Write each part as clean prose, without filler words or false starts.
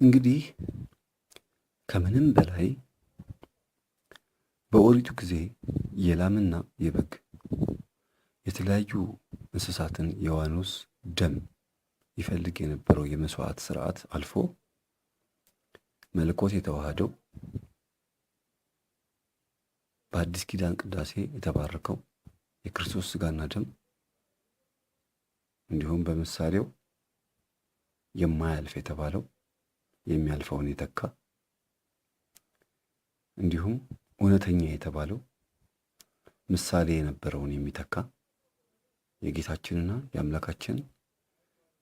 እንግዲህ ከምንም በላይ በኦሪቱ ጊዜ የላምና የበግ የተለያዩ እንስሳትን የዋኖስ ደም ይፈልግ የነበረው የመስዋዕት ስርዓት አልፎ መለኮት የተዋህደው በአዲስ ኪዳን ቅዳሴ የተባረከው የክርስቶስ ስጋና ደም እንዲሁም በምሳሌው የማያልፍ የተባለው የሚያልፈውን የተካ እንዲሁም እውነተኛ የተባለው ምሳሌ የነበረውን የሚተካ የጌታችንና የአምላካችን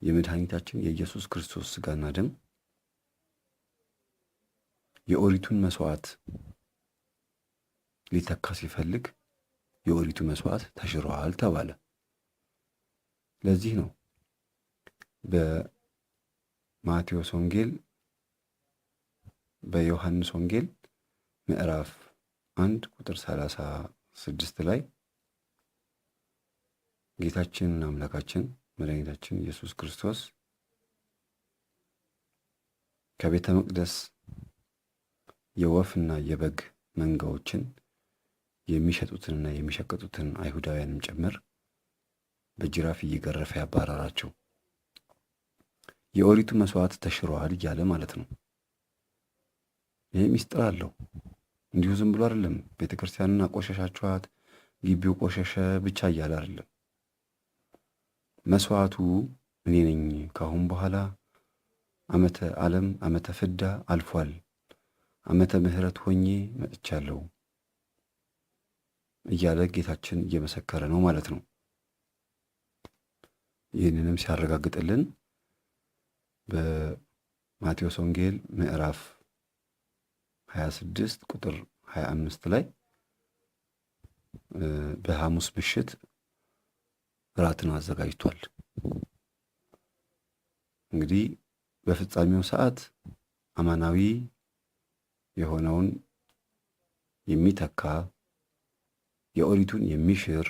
የመድኃኒታችን የኢየሱስ ክርስቶስ ስጋና ደም የኦሪቱን መስዋዕት ሊተካ ሲፈልግ የኦሪቱ መስዋዕት ተሽሯል ተባለ። ለዚህ ነው በማቴዎስ ወንጌል በዮሐንስ ወንጌል ምዕራፍ 1 ቁጥር 36 ላይ ጌታችንና አምላካችን መድኃኒታችን ኢየሱስ ክርስቶስ ከቤተ መቅደስ የወፍና የበግ መንጋዎችን የሚሸጡትንና የሚሸቅጡትን አይሁዳውያንም ጭምር በጅራፍ እየገረፈ ያባረራቸው። የኦሪቱ መስዋዕት ተሽሯል እያለ ማለት ነው። ይህ ሚስጥር አለው። እንዲሁ ዝም ብሎ አይደለም። ቤተ ክርስቲያንን አቆሸሻችኋት፣ ግቢው ቆሸሸ ብቻ እያለ አይደለም። መስዋዕቱ እኔ ነኝ። ካሁን በኋላ ዓመተ ዓለም ዓመተ ፍዳ አልፏል። ዓመተ ምሕረት ሆኜ መጥቻለሁ እያለ ጌታችን እየመሰከረ ነው ማለት ነው። ይህንንም ሲያረጋግጥልን በማቴዎስ ወንጌል ምዕራፍ 26 ቁጥር 25 ላይ በሐሙስ ምሽት እራትን አዘጋጅቷል። እንግዲህ በፍጻሜው ሰዓት አማናዊ የሆነውን የሚተካ የኦሪቱን የሚሽር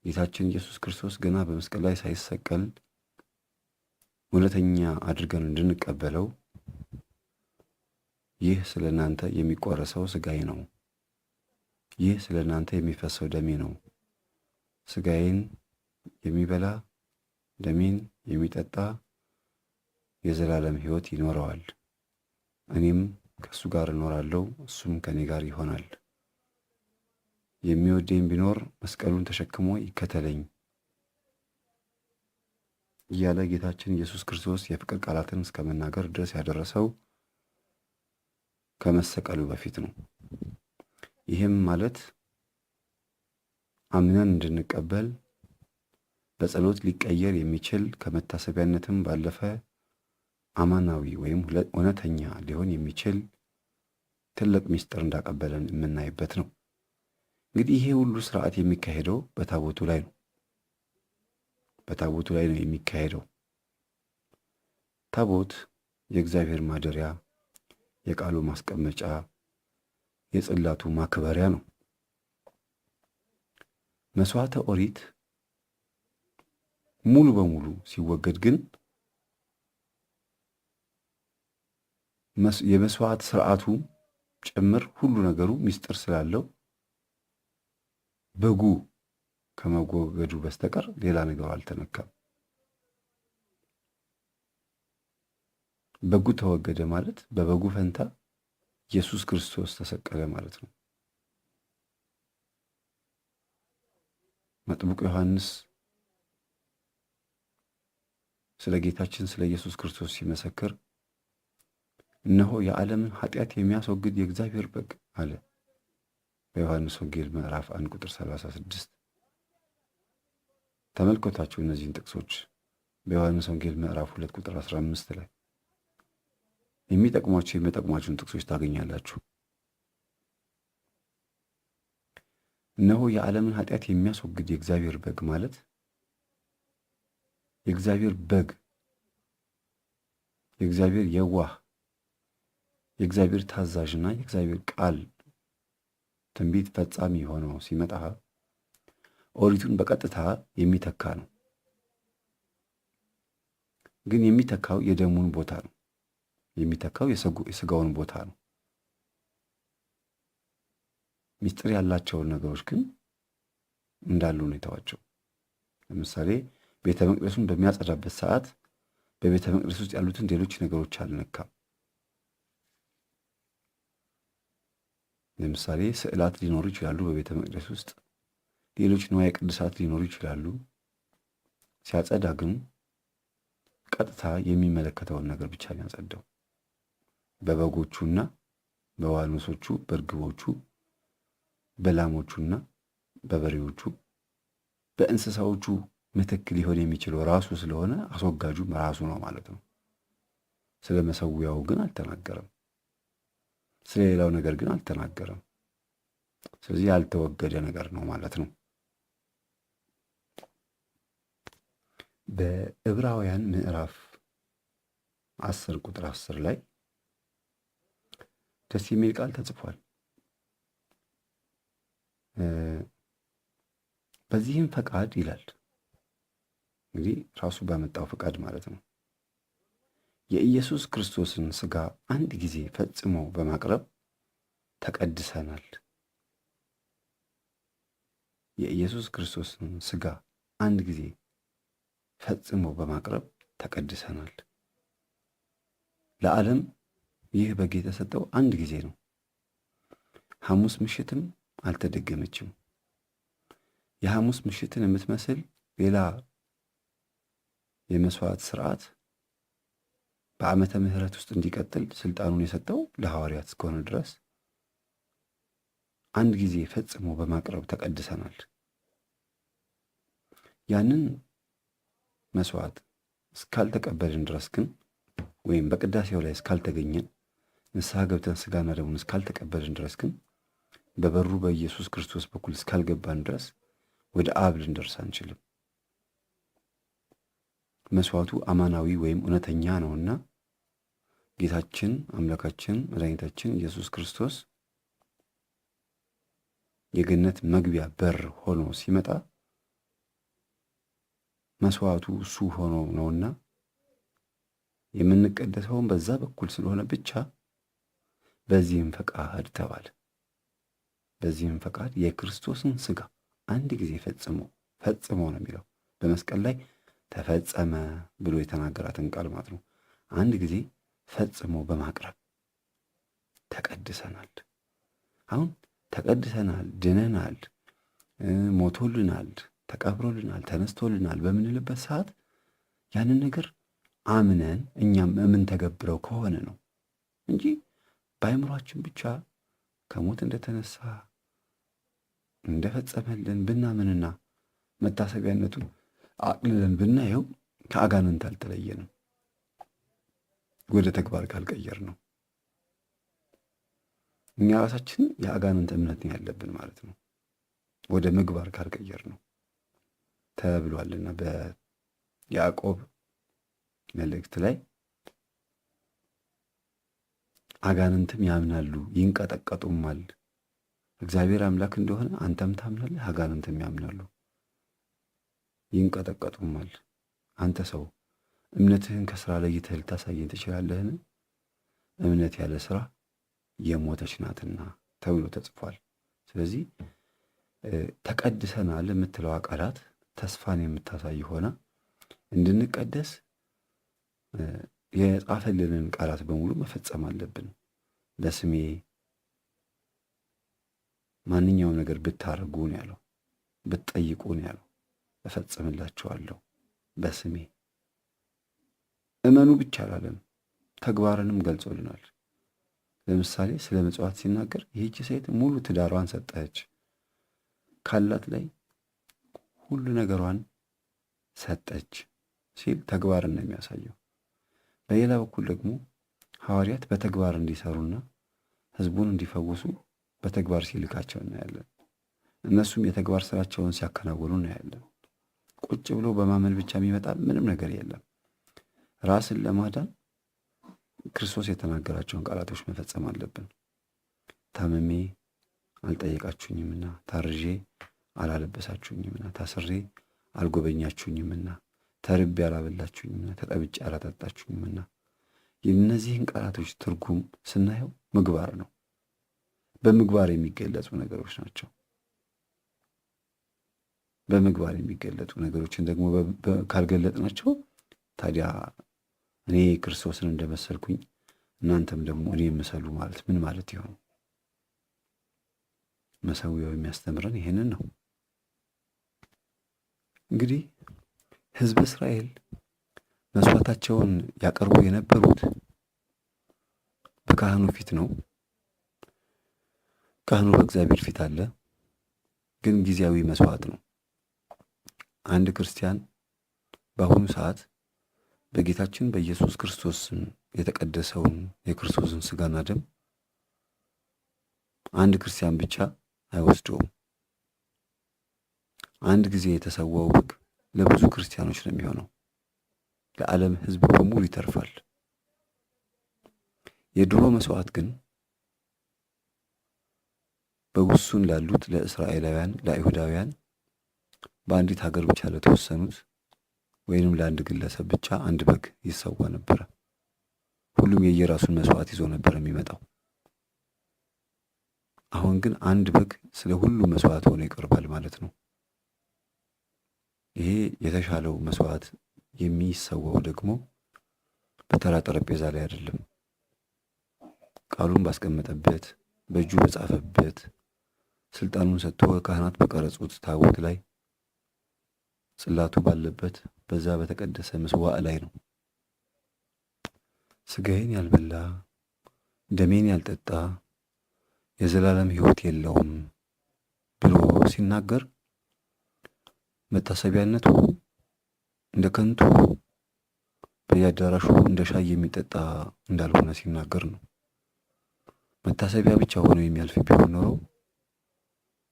ጌታችን ኢየሱስ ክርስቶስ ገና በመስቀል ላይ ሳይሰቀል እውነተኛ አድርገን እንድንቀበለው ይህ ስለ እናንተ የሚቆረሰው ሥጋዬ ነው፣ ይህ ስለ እናንተ የሚፈሰው ደሜ ነው፣ ሥጋዬን የሚበላ ደሜን የሚጠጣ የዘላለም ሕይወት ይኖረዋል፣ እኔም ከእሱ ጋር እኖራለሁ፣ እሱም ከእኔ ጋር ይሆናል። የሚወደኝ ቢኖር መስቀሉን ተሸክሞ ይከተለኝ እያለ ጌታችን ኢየሱስ ክርስቶስ የፍቅር ቃላትን እስከ መናገር ድረስ ያደረሰው ከመሰቀሉ በፊት ነው። ይህም ማለት አምነን እንድንቀበል በጸሎት ሊቀየር የሚችል ከመታሰቢያነትም ባለፈ አማናዊ ወይም እውነተኛ ሊሆን የሚችል ትልቅ ምስጢር እንዳቀበለን የምናይበት ነው። እንግዲህ ይሄ ሁሉ ስርዓት የሚካሄደው በታቦቱ ላይ ነው። በታቦቱ ላይ ነው የሚካሄደው። ታቦት የእግዚአብሔር ማደሪያ፣ የቃሉ ማስቀመጫ፣ የጽላቱ ማክበሪያ ነው። መስዋዕተ ኦሪት ሙሉ በሙሉ ሲወገድ ግን የመስዋዕት ስርዓቱ ጭምር ሁሉ ነገሩ ምስጢር ስላለው በጉ ከመወገዱ በስተቀር ሌላ ነገሩ አልተነካም። በጉ ተወገደ ማለት በበጉ ፈንታ ኢየሱስ ክርስቶስ ተሰቀለ ማለት ነው። መጥምቁ ዮሐንስ ስለ ጌታችን ስለ ኢየሱስ ክርስቶስ ሲመሰክር እነሆ የዓለምን ኃጢአት የሚያስወግድ የእግዚአብሔር በግ አለ። በዮሐንስ ወንጌል ምዕራፍ 1 ቁጥር 36 ተመልከቷቸው እነዚህን ጥቅሶች በዮሐንስ ወንጌል ምዕራፍ 2 ቁጥር 15 ላይ የሚጠቅሟችሁን ጥቅሶች ታገኛላችሁ። እነሆ የዓለምን ኃጢአት የሚያስወግድ የእግዚአብሔር በግ ማለት የእግዚአብሔር በግ የእግዚአብሔር የዋህ የእግዚአብሔር ታዛዥና የእግዚአብሔር ቃል ትንቢት ፈጻሚ ሆኖ ሲመጣ ኦሪቱን በቀጥታ የሚተካ ነው። ግን የሚተካው የደሙን ቦታ ነው። የሚተካው የስጋውን ቦታ ነው። ሚስጥር ያላቸውን ነገሮች ግን እንዳሉ ነው የተዋቸው። ለምሳሌ ቤተ መቅደሱን በሚያጸዳበት ሰዓት በቤተ መቅደስ ውስጥ ያሉትን ሌሎች ነገሮች አልነካም። ለምሳሌ ስዕላት ሊኖሩ ይችላሉ። በቤተ መቅደስ ውስጥ ሌሎች ንዋየ ቅድሳት ሊኖሩ ይችላሉ። ሲያጸዳ ግን ቀጥታ የሚመለከተውን ነገር ብቻ ነው ያጸዳው። በበጎቹና በዋኖሶቹ፣ በእርግቦቹ፣ በላሞቹና በበሬዎቹ፣ በእንስሳዎቹ ምትክ ሊሆን የሚችለው ራሱ ስለሆነ አስወጋጁም ራሱ ነው ማለት ነው። ስለ መሰዊያው ግን አልተናገረም። ስለ ሌላው ነገር ግን አልተናገረም። ስለዚህ ያልተወገደ ነገር ነው ማለት ነው። በዕብራውያን ምዕራፍ 10 ቁጥር 10 ላይ ደስ የሚል ቃል ተጽፏል። በዚህም ፈቃድ ይላል እንግዲህ ራሱ ባመጣው ፈቃድ ማለት ነው። የኢየሱስ ክርስቶስን ሥጋ አንድ ጊዜ ፈጽሞ በማቅረብ ተቀድሰናል። የኢየሱስ ክርስቶስን ሥጋ አንድ ጊዜ ፈጽሞ በማቅረብ ተቀድሰናል። ለዓለም ይህ በግ የተሰጠው አንድ ጊዜ ነው። ሐሙስ ምሽትም አልተደገመችም። የሐሙስ ምሽትን የምትመስል ሌላ የመስዋዕት ስርዓት በዓመተ ምሕረት ውስጥ እንዲቀጥል ስልጣኑን የሰጠው ለሐዋርያት እስከሆነ ድረስ አንድ ጊዜ ፈጽሞ በማቅረብ ተቀድሰናል። ያንን መስዋዕት እስካልተቀበልን ድረስ ግን ወይም በቅዳሴው ላይ እስካልተገኘን ንስሐ ገብተን ስጋና ደሙን እስካልተቀበልን ድረስ ግን በበሩ በኢየሱስ ክርስቶስ በኩል እስካልገባን ድረስ ወደ አብ ልንደርስ አንችልም። መስዋዕቱ አማናዊ ወይም እውነተኛ ነውና ጌታችን አምላካችን መድኃኒታችን ኢየሱስ ክርስቶስ የገነት መግቢያ በር ሆኖ ሲመጣ መስዋዕቱ እሱ ሆኖ ነውና የምንቀደሰውን በዛ በኩል ስለሆነ ብቻ በዚህም ፈቃድ ተባለ። በዚህም ፈቃድ የክርስቶስን ስጋ አንድ ጊዜ ፈጽሞ ፈጽሞ ነው የሚለው በመስቀል ላይ ተፈጸመ ብሎ የተናገራትን ቃል ማለት ነው። አንድ ጊዜ ፈጽሞ በማቅረብ ተቀድሰናል። አሁን ተቀድሰናል፣ ድነናል፣ ሞቶልናል፣ ተቀብሮልናል፣ ተነስቶልናል በምንልበት ሰዓት ያንን ነገር አምነን እኛም የምንተገብረው ከሆነ ነው እንጂ በአእምሯችን ብቻ ከሞት እንደተነሳ እንደፈጸመልን ብናምንና መታሰቢያነቱን አቅልለን ብናየው ከአጋንንት አልተለየንም፣ ወደ ተግባር ካልቀየር ነው። እኛ ራሳችን የአጋንንት እምነት ነው ያለብን ማለት ነው፣ ወደ ምግባር ካልቀየር ነው ተብሏልና በያዕቆብ መልእክት ላይ አጋንንትም ያምናሉ ይንቀጠቀጡማል። እግዚአብሔር አምላክ እንደሆነ አንተም ታምናለህ፣ አጋንንትም ያምናሉ ይንቀጠቀጡማል። አንተ ሰው እምነትህን ከስራ ለይተህ ልታሳየኝ ትችላለህን? እምነት ያለ ስራ የሞተች ናትና ተብሎ ተጽፏል። ስለዚህ ተቀድሰናል የምትለዋ ቃላት ተስፋን የምታሳይ ሆና እንድንቀደስ የጻፈልንን ቃላት በሙሉ መፈጸም አለብን። በስሜ ማንኛውም ነገር ብታደርጉ ነው ያለው፣ ብትጠይቁ ነው ያለው፣ እፈጽምላችኋለሁ በስሜ። እመኑ ብቻ አላለም፣ ተግባርንም ገልጾልናል። ለምሳሌ ስለ ምጽዋት ሲናገር ይህች ሴት ሙሉ ትዳሯን ሰጠች፣ ካላት ላይ ሁሉ ነገሯን ሰጠች ሲል ተግባርን ነው የሚያሳየው። በሌላ በኩል ደግሞ ሐዋርያት በተግባር እንዲሰሩና ሕዝቡን እንዲፈውሱ በተግባር ሲልካቸው እናያለን። እነሱም የተግባር ስራቸውን ሲያከናውኑ እናያለን። ቁጭ ብሎ በማመን ብቻ የሚመጣ ምንም ነገር የለም። ራስን ለማዳን ክርስቶስ የተናገራቸውን ቃላቶች መፈጸም አለብን። ታምሜ አልጠየቃችሁኝምና፣ ታርዤ አላለበሳችሁኝምና፣ ታስሬ አልጎበኛችሁኝምና፣ ተርቤ አላበላችሁኝምና፣ ተጠብጬ አላጠጣችሁኝምና፣ የእነዚህን ቃላቶች ትርጉም ስናየው ምግባር ነው። በምግባር የሚገለጹ ነገሮች ናቸው። በምግባር የሚገለጡ ነገሮችን ደግሞ ካልገለጥናቸው ታዲያ እኔ ክርስቶስን እንደመሰልኩኝ እናንተም ደግሞ እኔ የምሰሉ ማለት ምን ማለት ይሆን? መሠዊያው የሚያስተምረን ይሄንን ነው። እንግዲህ ሕዝበ እስራኤል መስዋዕታቸውን ያቀርቡ የነበሩት በካህኑ ፊት ነው። ካህኑ በእግዚአብሔር ፊት አለ፣ ግን ጊዜያዊ መስዋዕት ነው። አንድ ክርስቲያን በአሁኑ ሰዓት በጌታችን በኢየሱስ ክርስቶስ የተቀደሰውን የክርስቶስን ስጋና ደም አንድ ክርስቲያን ብቻ አይወስደውም። አንድ ጊዜ የተሰዋው በግ ለብዙ ክርስቲያኖች ነው የሚሆነው። ለዓለም ሕዝብ በሙሉ ይተርፋል። የድሮ መስዋዕት ግን በውሱን ላሉት ለእስራኤላውያን፣ ለአይሁዳውያን በአንዲት ሀገር ብቻ ለተወሰኑት ወይንም ለአንድ ግለሰብ ብቻ አንድ በግ ይሰዋ ነበረ። ሁሉም የየራሱን መስዋዕት ይዞ ነበር የሚመጣው። አሁን ግን አንድ በግ ስለ ሁሉም መስዋዕት ሆኖ ይቀርባል ማለት ነው። ይሄ የተሻለው መስዋዕት የሚሰዋው ደግሞ በተራ ጠረጴዛ ላይ አይደለም። ቃሉን ባስቀመጠበት፣ በእጁ በጻፈበት፣ ስልጣኑን ሰጥቶ ካህናት በቀረጹት ታቦት ላይ ጽላቱ ባለበት በዛ በተቀደሰ ምስዋዕ ላይ ነው። ስጋዬን ያልበላ ደሜን ያልጠጣ የዘላለም ሕይወት የለውም ብሎ ሲናገር መታሰቢያነቱ እንደ ከንቱ በየአዳራሹ እንደ ሻይ የሚጠጣ እንዳልሆነ ሲናገር ነው። መታሰቢያ ብቻ ሆኖ የሚያልፍ ቢሆን ኖሮ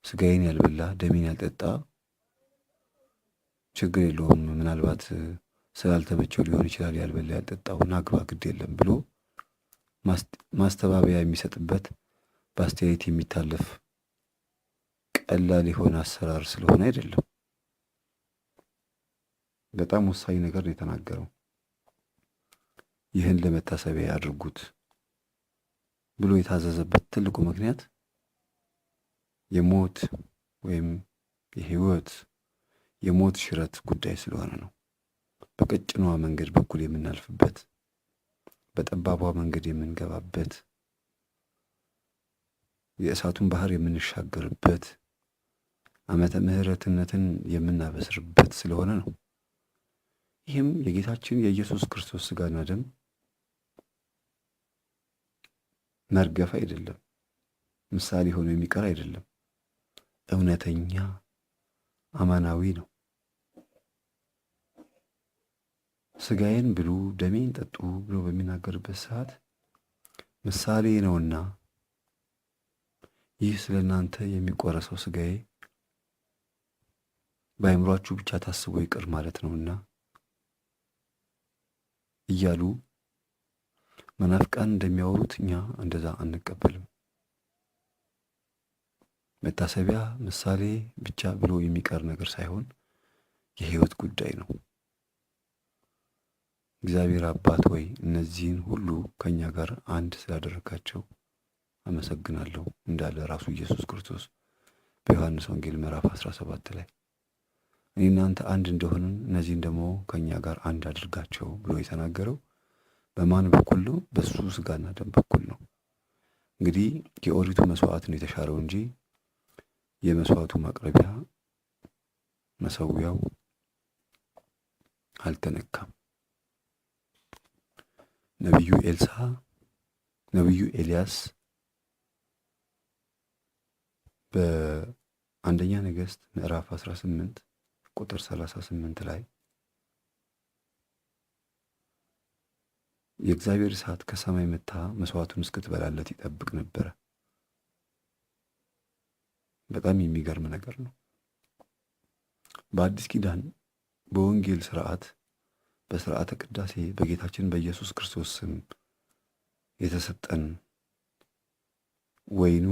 ስጋዬን ያልበላ ደሜን ያልጠጣ ችግር የለውም ምናልባት ስላልተመቸው ሊሆን ይችላል ያልበላ ያልጠጣው እና ግባ ግድ የለም ብሎ ማስተባበያ የሚሰጥበት በአስተያየት የሚታለፍ ቀላል የሆነ አሰራር ስለሆነ አይደለም። በጣም ወሳኝ ነገር ነው የተናገረው። ይህን ለመታሰቢያ ያድርጉት ብሎ የታዘዘበት ትልቁ ምክንያት የሞት ወይም የህይወት የሞት ሽረት ጉዳይ ስለሆነ ነው። በቀጭኗ መንገድ በኩል የምናልፍበት፣ በጠባቧ መንገድ የምንገባበት፣ የእሳቱን ባህር የምንሻገርበት፣ ዓመተ ምሕረትነትን የምናበስርበት ስለሆነ ነው። ይህም የጌታችን የኢየሱስ ክርስቶስ ሥጋና ደም መርገፍ አይደለም፣ ምሳሌ ሆኖ የሚቀር አይደለም፣ እውነተኛ አማናዊ ነው። ስጋዬን ብሉ ደሜን ጠጡ ብሎ በሚናገርበት ሰዓት ምሳሌ ነውና ይህ ስለ እናንተ የሚቆረሰው ስጋዬ በአእምሯችሁ ብቻ ታስቦ ይቅር ማለት ነውና እያሉ መናፍቃን እንደሚያወሩት እኛ እንደዛ አንቀበልም። መታሰቢያ ምሳሌ ብቻ ብሎ የሚቀር ነገር ሳይሆን የሕይወት ጉዳይ ነው። እግዚአብሔር አባት ሆይ እነዚህን ሁሉ ከእኛ ጋር አንድ ስላደረጋቸው አመሰግናለሁ እንዳለ ራሱ ኢየሱስ ክርስቶስ በዮሐንስ ወንጌል ምዕራፍ 17 ላይ እኔ እናንተ አንድ እንደሆንን እነዚህን ደግሞ ከእኛ ጋር አንድ አድርጋቸው ብሎ የተናገረው በማን በኩል ነው? በሱ ስጋና ደም በኩል ነው። እንግዲህ የኦሪቱ መስዋዕት ነው የተሻረው እንጂ የመስዋዕቱ ማቅረቢያ መሰዊያው አልተነካም። ነቢዩ ኤልሳ ነቢዩ ኤልያስ በአንደኛ ነገሥት ምዕራፍ 18 ቁጥር 38 ላይ የእግዚአብሔር እሳት ከሰማይ መታ መስዋዕቱን እስክትበላለት ይጠብቅ ነበረ። በጣም የሚገርም ነገር ነው። በአዲስ ኪዳን በወንጌል ስርዓት በስርዓተ ቅዳሴ በጌታችን በኢየሱስ ክርስቶስ ስም የተሰጠን ወይኑ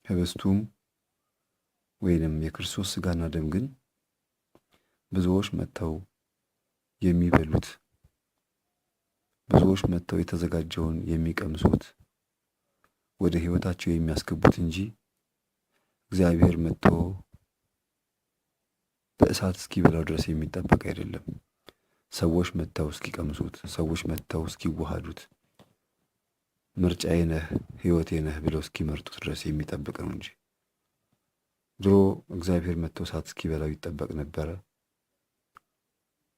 ህብስቱም ወይንም የክርስቶስ ስጋና ደም ግን ብዙዎች መጥተው የሚበሉት ብዙዎች መጥተው የተዘጋጀውን የሚቀምሱት ወደ ሕይወታቸው የሚያስገቡት እንጂ እግዚአብሔር መጥቶ በእሳት እስኪበላው ድረስ የሚጠበቅ አይደለም። ሰዎች መጥተው እስኪቀምሱት፣ ሰዎች መጥተው እስኪዋሃዱት፣ ምርጫዬ ነህ ሕይወቴ ነህ ብለው እስኪመርጡት ድረስ የሚጠብቅ ነው እንጂ ድሮ እግዚአብሔር መጥቶ እሳት እስኪበላው ይጠበቅ ነበረ።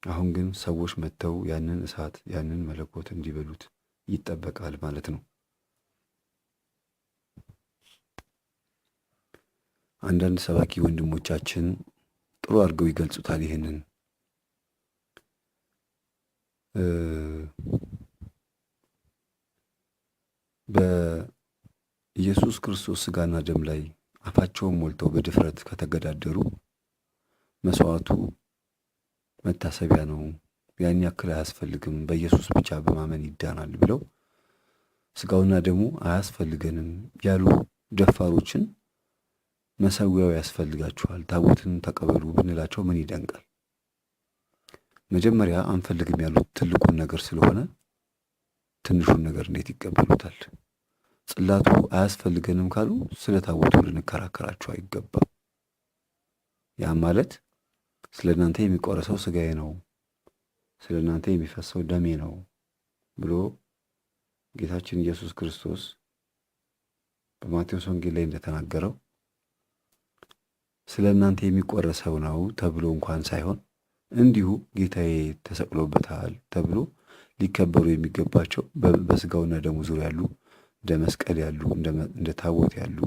አሁን ግን ሰዎች መጥተው ያንን እሳት ያንን መለኮት እንዲበሉት ይጠበቃል ማለት ነው። አንዳንድ ሰባኪ ወንድሞቻችን ጥሩ አድርገው ይገልጹታል ይህንን በኢየሱስ ክርስቶስ ሥጋና ደም ላይ አፋቸውን ሞልተው በድፍረት ከተገዳደሩ መስዋዕቱ መታሰቢያ ነው፣ ያን ያክል አያስፈልግም፣ በኢየሱስ ብቻ በማመን ይዳናል ብለው ስጋውና ደሙ አያስፈልገንም ያሉ ደፋሮችን መሰዊያው ያስፈልጋችኋል፣ ታቦትን ተቀበሉ ብንላቸው ምን ይደንቃል? መጀመሪያ አንፈልግም ያሉት ትልቁን ነገር ስለሆነ ትንሹን ነገር እንዴት ይቀበሉታል? ጽላቱ አያስፈልገንም ካሉ ስለ ታቦቱ ልንከራከራቸው አይገባም። ያም ማለት ስለ እናንተ የሚቆረሰው ስጋዬ ነው፣ ስለ እናንተ የሚፈሰው ደሜ ነው ብሎ ጌታችን ኢየሱስ ክርስቶስ በማቴዎስ ወንጌል ላይ እንደተናገረው ስለ እናንተ የሚቆረሰው ነው ተብሎ እንኳን ሳይሆን እንዲሁ ጌታዬ ተሰቅሎበታል ተብሎ ሊከበሩ የሚገባቸው በስጋውና ደሙ ዙሪያ ያሉ እንደ መስቀል ያሉ እንደ ታቦት ያሉ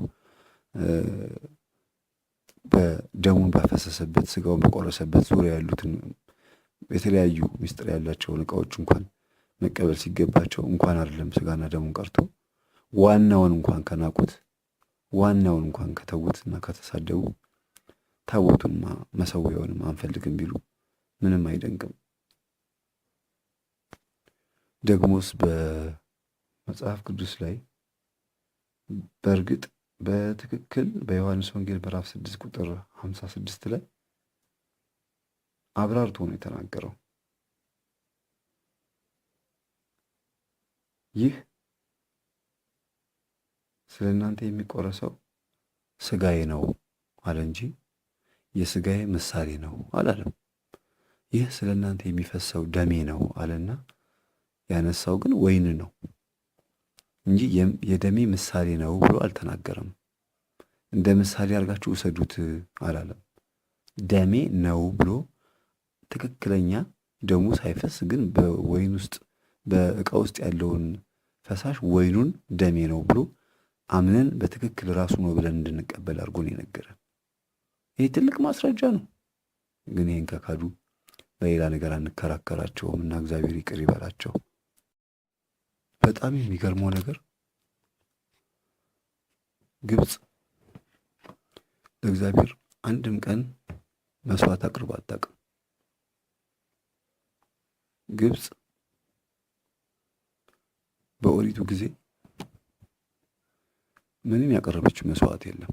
በደሙን ባፈሰሰበት ስጋውን በቆረሰበት ዙሪያ ያሉትን የተለያዩ ምስጢር ያላቸውን እቃዎች እንኳን መቀበል ሲገባቸው እንኳን አይደለም ስጋና ደሙን ቀርቶ ዋናውን እንኳን ከናቁት ዋናውን እንኳን ከተዉትና ከተሳደቡ ታቦቱንማ መሰዊያውንም አንፈልግም ቢሉ ምንም አይደንቅም። ደግሞስ በመጽሐፍ ቅዱስ ላይ በእርግጥ በትክክል በዮሐንስ ወንጌል ምዕራፍ 6 ቁጥር 56 ላይ አብራርቶ ነው የተናገረው። ይህ ስለ እናንተ የሚቆረሰው ስጋዬ ነው አለ እንጂ የስጋዬ ምሳሌ ነው አላለም። ይህ ስለ እናንተ የሚፈሰው ደሜ ነው አለና ያነሳው ግን ወይን ነው እንጂ የደሜ ምሳሌ ነው ብሎ አልተናገረም። እንደ ምሳሌ አድርጋችሁ ውሰዱት አላለም። ደሜ ነው ብሎ ትክክለኛ ደሙ ሳይፈስ ግን በወይን ውስጥ በእቃ ውስጥ ያለውን ፈሳሽ ወይኑን ደሜ ነው ብሎ አምነን በትክክል ራሱ ነው ብለን እንድንቀበል አድርጎ ነው የነገረን። ይህ ትልቅ ማስረጃ ነው። ግን ይህን ከካዱ በሌላ ነገር አንከራከራቸውም እና እግዚአብሔር ይቅር ይበላቸው። በጣም የሚገርመው ነገር ግብፅ ለእግዚአብሔር አንድም ቀን መስዋዕት አቅርባ አታውቅም። ግብፅ በኦሪቱ ጊዜ ምንም ያቀረበችው መስዋዕት የለም።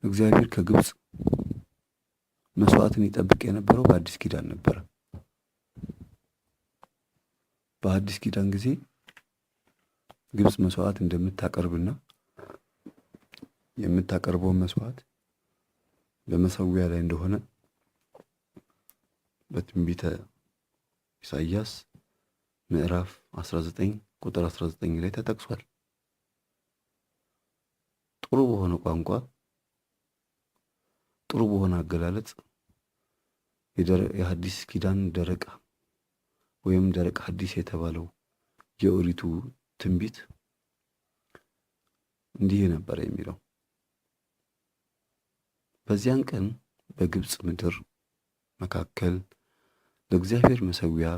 እግዚአብሔር ከግብፅ መስዋዕትን ይጠብቅ የነበረው በአዲስ ኪዳን ነበረ። በአዲስ ኪዳን ጊዜ ግብፅ መስዋዕት እንደምታቀርብና የምታቀርበውን መስዋዕት በመሰዊያ ላይ እንደሆነ በትንቢተ ኢሳይያስ ምዕራፍ 19 ቁጥር 19 ላይ ተጠቅሷል። ጥሩ በሆነ ቋንቋ ጥሩ በሆነ አገላለጽ የሐዲስ ኪዳን ደረቅ ወይም ደረቅ ሐዲስ የተባለው የኦሪቱ ትንቢት እንዲህ ነበረ የሚለው በዚያን ቀን በግብፅ ምድር መካከል ለእግዚአብሔር መሠዊያ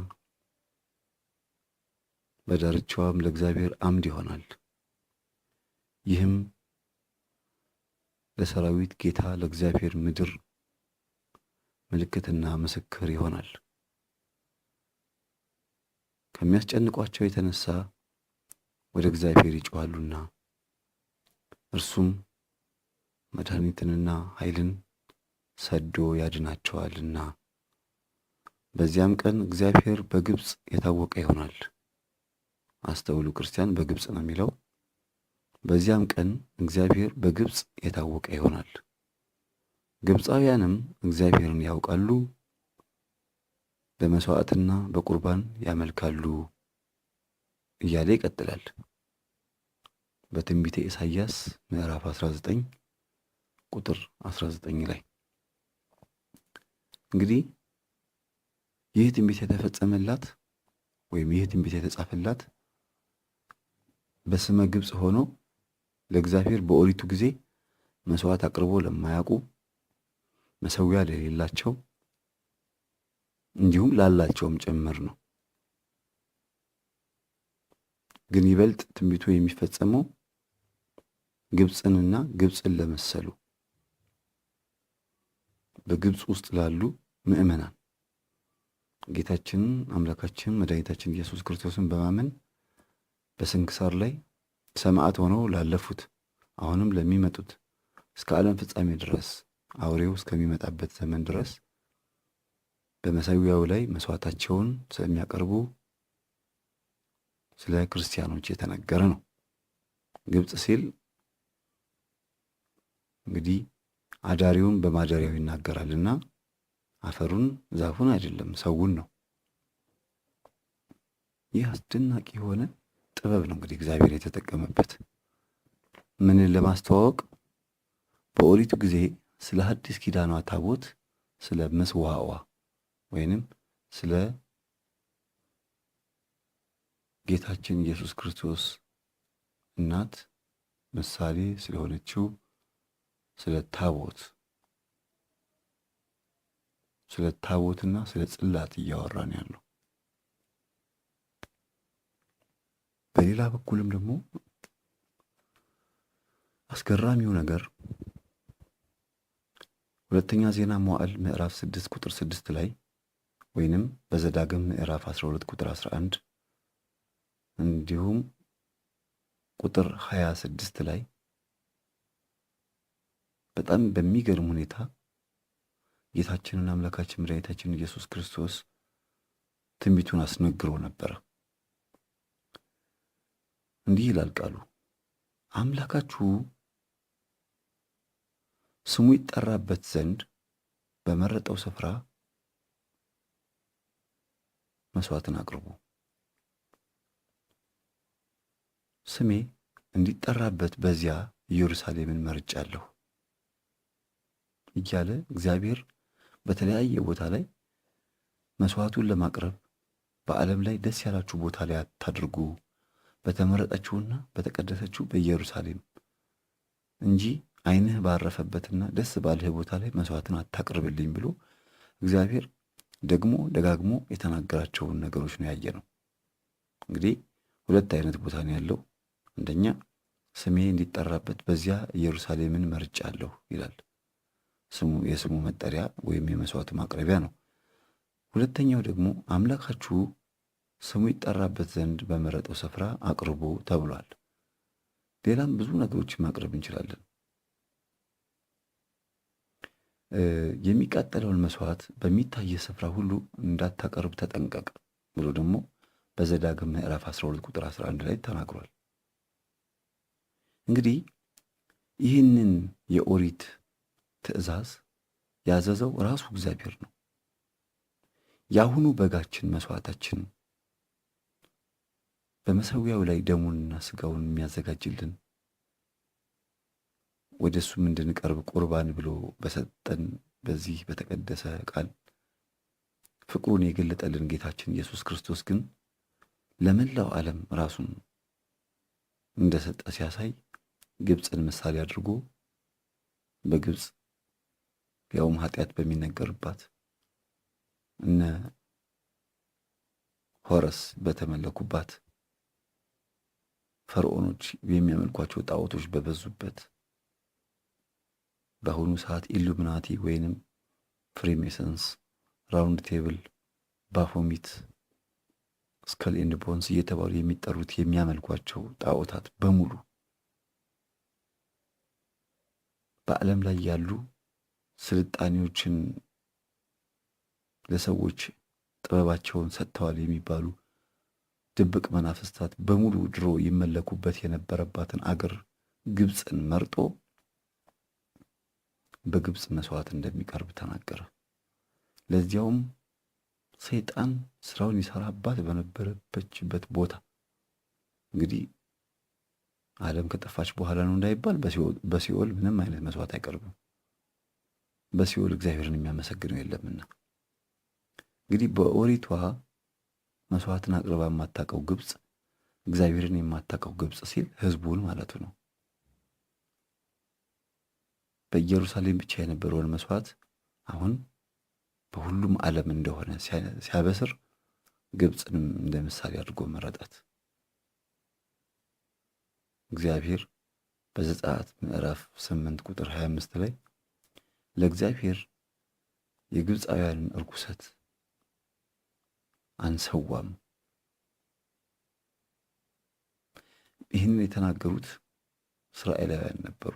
በዳርቻዋም ለእግዚአብሔር አምድ ይሆናል። ይህም ለሰራዊት ጌታ ለእግዚአብሔር ምድር ምልክትና ምስክር ይሆናል። ከሚያስጨንቋቸው የተነሳ ወደ እግዚአብሔር ይጮኻሉና እርሱም መድኃኒትንና ኃይልን ሰዶ ያድናቸዋልና በዚያም ቀን እግዚአብሔር በግብፅ የታወቀ ይሆናል። አስተውሉ ክርስቲያን፣ በግብፅ ነው የሚለው። በዚያም ቀን እግዚአብሔር በግብፅ የታወቀ ይሆናል። ግብፃውያንም እግዚአብሔርን ያውቃሉ፣ በመሥዋዕትና በቁርባን ያመልካሉ እያለ ይቀጥላል። በትንቢተ ኢሳይያስ ምዕራፍ 19 ቁጥር 19 ላይ እንግዲህ ይህ ትንቢት የተፈጸመላት ወይም ይህ ትንቢት የተጻፈላት በስመ ግብፅ ሆኖ ለእግዚአብሔር በኦሪቱ ጊዜ መስዋዕት አቅርቦ ለማያውቁ፣ መሰዊያ ለሌላቸው፣ እንዲሁም ላላቸውም ጭምር ነው። ግን ይበልጥ ትንቢቱ የሚፈጸመው ግብፅንና ግብፅን ለመሰሉ፣ በግብፅ ውስጥ ላሉ ምዕመናን፣ ጌታችንን አምላካችን መድኃኒታችን ኢየሱስ ክርስቶስን በማመን በስንክሳር ላይ ሰማዕት ሆነው ላለፉት፣ አሁንም ለሚመጡት፣ እስከ ዓለም ፍጻሜ ድረስ፣ አውሬው እስከሚመጣበት ዘመን ድረስ በመሰዊያው ላይ መስዋዕታቸውን ስለሚያቀርቡ ስለ ክርስቲያኖች የተነገረ ነው። ግብፅ ሲል እንግዲህ አዳሪውን በማደሪያው ይናገራልና አፈሩን ዛፉን አይደለም፣ ሰውን ነው። ይህ አስደናቂ የሆነ ጥበብ ነው እንግዲህ እግዚአብሔር የተጠቀመበት ምንን ለማስተዋወቅ? በኦሪቱ ጊዜ ስለ ሐዲስ ኪዳኗ ታቦት፣ ስለ ምስዋዕዋ ወይንም ስለ ጌታችን ኢየሱስ ክርስቶስ እናት ምሳሌ ስለሆነችው ስለ ታቦት፣ ስለ ታቦትና ስለ ጽላት እያወራን ያለው። በሌላ በኩልም ደግሞ አስገራሚው ነገር ሁለተኛ ዜና መዋዕል ምዕራፍ 6 ቁጥር 6 ላይ ወይንም በዘዳግም ምዕራፍ 12 ቁጥር 11 እንዲሁም ቁጥር 26 ላይ በጣም በሚገርም ሁኔታ ጌታችንን አምላካችን መድኃኒታችን ኢየሱስ ክርስቶስ ትንቢቱን አስነግሮ ነበረ። እንዲህ ይላል ቃሉ፣ አምላካችሁ ስሙ ይጠራበት ዘንድ በመረጠው ስፍራ መስዋዕትን አቅርቡ። ስሜ እንዲጠራበት በዚያ ኢየሩሳሌምን መርጫለሁ እያለ እግዚአብሔር በተለያየ ቦታ ላይ መስዋዕቱን ለማቅረብ በዓለም ላይ ደስ ያላችሁ ቦታ ላይ አታድርጉ፣ በተመረጠችውና በተቀደሰችው በኢየሩሳሌም እንጂ ዓይንህ ባረፈበትና ደስ ባልህ ቦታ ላይ መስዋዕትን አታቅርብልኝ ብሎ እግዚአብሔር ደግሞ ደጋግሞ የተናገራቸውን ነገሮች ነው ያየ ነው። እንግዲህ ሁለት አይነት ቦታ ነው ያለው። አንደኛ ስሜ እንዲጠራበት በዚያ ኢየሩሳሌምን መርጫለሁ ይላል። ስሙ የስሙ መጠሪያ ወይም የመስዋዕቱ ማቅረቢያ ነው። ሁለተኛው ደግሞ አምላካችሁ ስሙ ይጠራበት ዘንድ በመረጠው ስፍራ አቅርቡ ተብሏል። ሌላም ብዙ ነገሮችን ማቅረብ እንችላለን። የሚቃጠለውን መስዋዕት በሚታየ ስፍራ ሁሉ እንዳታቀርብ ተጠንቀቅ ብሎ ደግሞ በዘዳግም ምዕራፍ 12 ቁጥር 11 ላይ ተናግሯል። እንግዲህ ይህንን የኦሪት ትእዛዝ ያዘዘው ራሱ እግዚአብሔር ነው። የአሁኑ በጋችን መስዋዕታችን በመሰዊያው ላይ ደሙንና ስጋውን የሚያዘጋጅልን፣ ወደ እሱም እንድንቀርብ ቁርባን ብሎ በሰጠን በዚህ በተቀደሰ ቃል ፍቅሩን የገለጠልን ጌታችን ኢየሱስ ክርስቶስ ግን ለመላው ዓለም ራሱን እንደሰጠ ሲያሳይ ግብፅን ምሳሌ አድርጎ በግብፅ፣ ያውም ኃጢአት በሚነገርባት፣ እነ ሆረስ በተመለኩባት፣ ፈርዖኖች የሚያመልኳቸው ጣዖቶች በበዙበት፣ በአሁኑ ሰዓት ኢሉሚናቲ ወይንም Freemasons፣ Round Table፣ ባፎሚት፣ Skull and Bones እየተባሉ የሚጠሩት የሚያመልኳቸው ጣዖታት በሙሉ፣ በዓለም ላይ ያሉ ስልጣኔዎችን ለሰዎች ጥበባቸውን ሰጥተዋል የሚባሉ ድብቅ መናፍስታት በሙሉ ድሮ ይመለኩበት የነበረባትን አገር ግብፅን መርጦ በግብፅ መስዋዕት እንደሚቀርብ ተናገረ። ለዚያውም ሰይጣን ስራውን ይሰራባት በነበረበችበት ቦታ። እንግዲህ ዓለም ከጠፋች በኋላ ነው እንዳይባል በሲኦል ምንም አይነት መስዋዕት አይቀርብም። በሲኦል እግዚአብሔርን የሚያመሰግነው የለምና። እንግዲህ በኦሪቷ መስዋዕትን አቅርባ የማታውቀው ግብፅ፣ እግዚአብሔርን የማታውቀው ግብፅ ሲል ህዝቡን ማለቱ ነው። በኢየሩሳሌም ብቻ የነበረውን መስዋዕት አሁን በሁሉም ዓለም እንደሆነ ሲያበስር ግብፅንም እንደ ምሳሌ አድርጎ መረጣት። እግዚአብሔር በዘጸአት ምዕራፍ 8 ቁጥር 25 ላይ ለእግዚአብሔር የግብፃውያንን እርኩሰት አንሰዋም። ይህንን የተናገሩት እስራኤላውያን ነበሩ።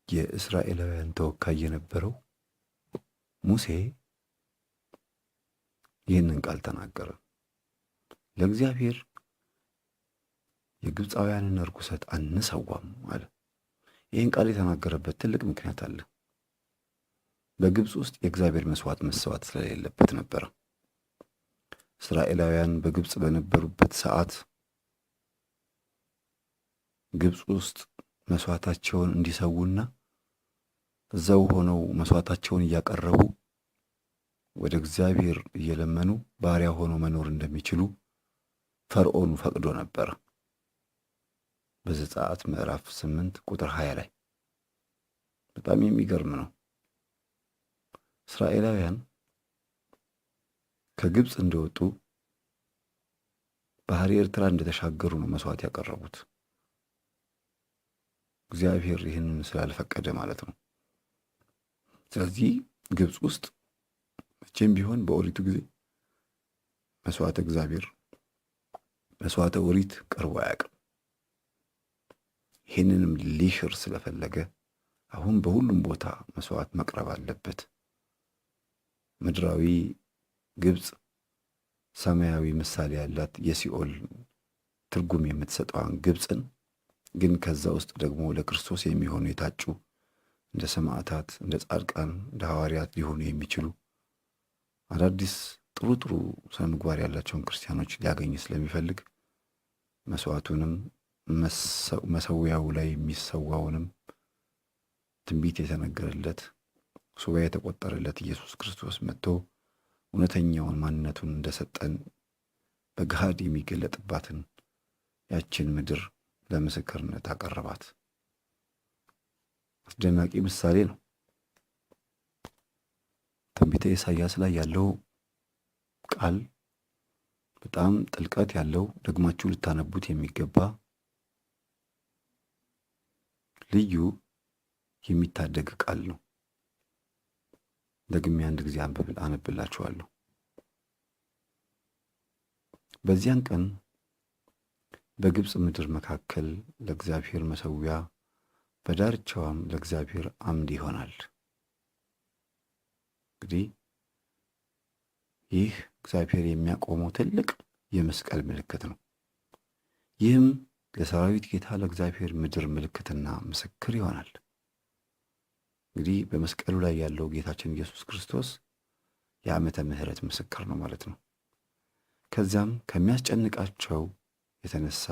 የእስራኤላውያን ተወካይ የነበረው ሙሴ ይህንን ቃል ተናገረ። ለእግዚአብሔር የግብፃውያንን እርኩሰት አንሰዋም አለ። ይህን ቃል የተናገረበት ትልቅ ምክንያት አለ። በግብፅ ውስጥ የእግዚአብሔር መስዋዕት መሰዋት ስለሌለበት ነበረ። እስራኤላውያን በግብፅ በነበሩበት ሰዓት ግብፅ ውስጥ መስዋዕታቸውን እንዲሰዉና እዛው ሆነው መስዋዕታቸውን እያቀረቡ ወደ እግዚአብሔር እየለመኑ ባሪያ ሆነው መኖር እንደሚችሉ ፈርዖኑ ፈቅዶ ነበረ። በዘጸአት ምዕራፍ 8 ቁጥር 20 ላይ በጣም የሚገርም ነው። እስራኤላውያን ከግብፅ እንደወጡ ባህር ኤርትራ እንደተሻገሩ ነው መስዋዕት ያቀረቡት። እግዚአብሔር ይህንን ስላልፈቀደ ማለት ነው። ስለዚህ ግብፅ ውስጥ መቼም ቢሆን በኦሪቱ ጊዜ መስዋዕተ እግዚአብሔር መስዋዕተ ኦሪት ቀርቦ አያውቅም። ይህንንም ሊሽር ስለፈለገ አሁን በሁሉም ቦታ መስዋዕት መቅረብ አለበት። ምድራዊ ግብፅ ሰማያዊ ምሳሌ ያላት የሲኦል ትርጉም የምትሰጠዋን ግብፅን ግን ከዛ ውስጥ ደግሞ ለክርስቶስ የሚሆኑ የታጩ እንደ ሰማዕታት፣ እንደ ጻድቃን፣ እንደ ሐዋርያት ሊሆኑ የሚችሉ አዳዲስ ጥሩ ጥሩ ስነ ምግባር ያላቸውን ክርስቲያኖች ሊያገኝ ስለሚፈልግ መስዋዕቱንም መሰዊያው ላይ የሚሰዋውንም ትንቢት የተነገረለት ሱባኤ የተቆጠረለት ኢየሱስ ክርስቶስ መጥቶ እውነተኛውን ማንነቱን እንደሰጠን በገሃድ የሚገለጥባትን ያችን ምድር ለምስክርነት አቀረባት። አስደናቂ ምሳሌ ነው። ትንቢተ ኢሳይያስ ላይ ያለው ቃል በጣም ጥልቀት ያለው፣ ደግማችሁ ልታነቡት የሚገባ፣ ልዩ የሚታደግ ቃል ነው። ደግሜ አንድ ጊዜ አነብላችኋለሁ። በዚያን ቀን በግብፅ ምድር መካከል ለእግዚአብሔር መሠዊያ በዳርቻዋም ለእግዚአብሔር አምድ ይሆናል። እንግዲህ ይህ እግዚአብሔር የሚያቆመው ትልቅ የመስቀል ምልክት ነው። ይህም ለሰራዊት ጌታ ለእግዚአብሔር ምድር ምልክትና ምስክር ይሆናል። እንግዲህ በመስቀሉ ላይ ያለው ጌታችን ኢየሱስ ክርስቶስ የዓመተ ምሕረት ምስክር ነው ማለት ነው። ከዚያም ከሚያስጨንቃቸው የተነሳ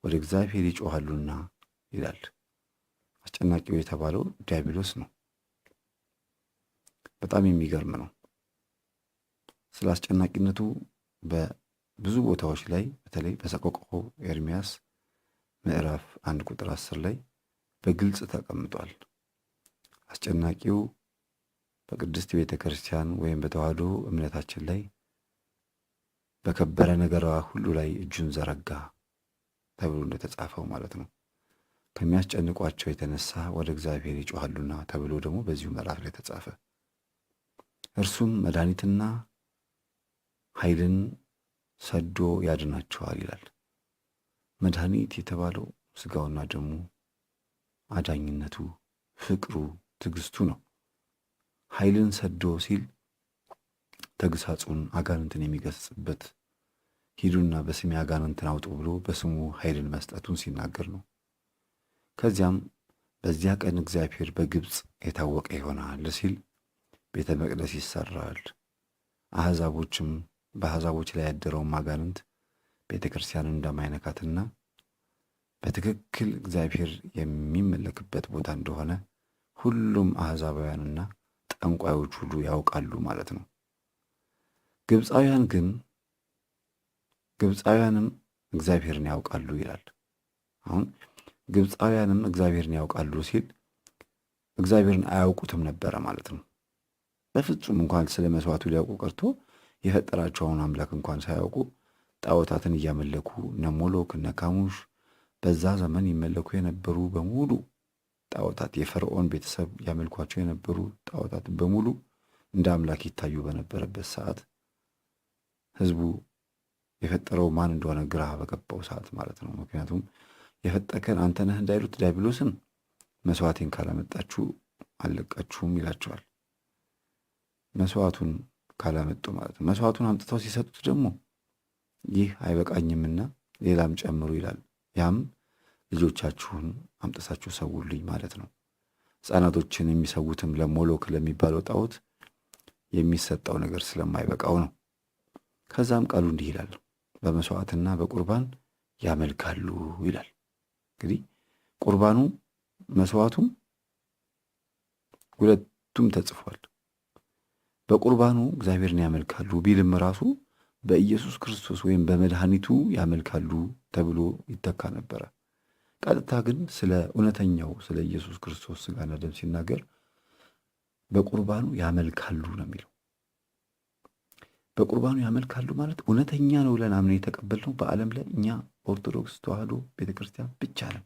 ወደ እግዚአብሔር ይጮኻሉና ይላል። አስጨናቂው የተባለው ዲያብሎስ ነው። በጣም የሚገርም ነው። ስለ አስጨናቂነቱ በብዙ ቦታዎች ላይ በተለይ በሰቆቃወ ኤርምያስ ምዕራፍ 1 ቁጥር 10 ላይ በግልጽ ተቀምጧል። አስጨናቂው በቅድስት ቤተ ክርስቲያን ወይም በተዋህዶ እምነታችን ላይ በከበረ ነገሯ ሁሉ ላይ እጁን ዘረጋ ተብሎ እንደተጻፈው ማለት ነው። ከሚያስጨንቋቸው የተነሳ ወደ እግዚአብሔር ይጮሃሉና ተብሎ ደግሞ በዚሁ ምዕራፍ ላይ ተጻፈ። እርሱም መድኃኒትና ኃይልን ሰዶ ያድናቸዋል ይላል። መድኃኒት የተባለው ስጋውና ደሙ፣ አዳኝነቱ፣ ፍቅሩ፣ ትዕግስቱ ነው። ኃይልን ሰዶ ሲል ተግሳጹን አጋንንትን የሚገስጽበት ሂዱና በስሜ አጋንንትን አውጡ ብሎ በስሙ ኃይልን መስጠቱን ሲናገር ነው። ከዚያም በዚያ ቀን እግዚአብሔር በግብፅ የታወቀ ይሆናል ሲል ቤተ መቅደስ ይሰራል፣ አሕዛቦችም በአሕዛቦች ላይ ያደረውም አጋንንት ቤተ ክርስቲያንን እንደማይነካትና በትክክል እግዚአብሔር የሚመለክበት ቦታ እንደሆነ ሁሉም አሕዛባውያንና ጠንቋዮች ሁሉ ያውቃሉ ማለት ነው። ግብፃውያን ግን ግብፃውያንም እግዚአብሔርን ያውቃሉ ይላል። አሁን ግብፃውያንም እግዚአብሔርን ያውቃሉ ሲል እግዚአብሔርን አያውቁትም ነበረ ማለት ነው። በፍጹም እንኳን ስለ መስዋዕቱ ሊያውቁ ቀርቶ የፈጠራቸውን አምላክ እንኳን ሳያውቁ ጣዖታትን እያመለኩ እነ ሞሎክ እነ ካሙሽ በዛ ዘመን ይመለኩ የነበሩ በሙሉ ጣዖታት የፈርዖን ቤተሰብ ያመልኳቸው የነበሩ ጣዖታት በሙሉ እንደ አምላክ ይታዩ በነበረበት ሰዓት ህዝቡ የፈጠረው ማን እንደሆነ ግራ በገባው ሰዓት ማለት ነው። ምክንያቱም የፈጠርከን አንተ ነህ እንዳይሉት ዲያብሎስን መስዋዕቴን ካላመጣችሁ አልለቃችሁም ይላቸዋል። መስዋዕቱን ካላመጡ ማለት ነው። መስዋዕቱን አምጥተው ሲሰጡት ደግሞ ይህ አይበቃኝምና ሌላም ጨምሩ ይላል። ያም ልጆቻችሁን አምጥታችሁ ሰውልኝ ማለት ነው። ሕፃናቶችን የሚሰዉትም ለሞሎክ ለሚባለው ጣዖት የሚሰጠው ነገር ስለማይበቃው ነው። ከዛም ቃሉ እንዲህ ይላል፣ በመስዋዕትና በቁርባን ያመልካሉ ይላል። እንግዲህ ቁርባኑ መስዋዕቱም ሁለቱም ተጽፏል። በቁርባኑ እግዚአብሔርን ያመልካሉ ቢልም ራሱ በኢየሱስ ክርስቶስ ወይም በመድኃኒቱ ያመልካሉ ተብሎ ይተካ ነበረ። ቀጥታ ግን ስለ እውነተኛው ስለ ኢየሱስ ክርስቶስ ሥጋና ደም ሲናገር በቁርባኑ ያመልካሉ ነው የሚለው። በቁርባኑ ያመልካሉ ማለት እውነተኛ ነው ብለን አምነን የተቀበልነው በዓለም ላይ እኛ ኦርቶዶክስ ተዋህዶ ቤተክርስቲያን ብቻ ነን፣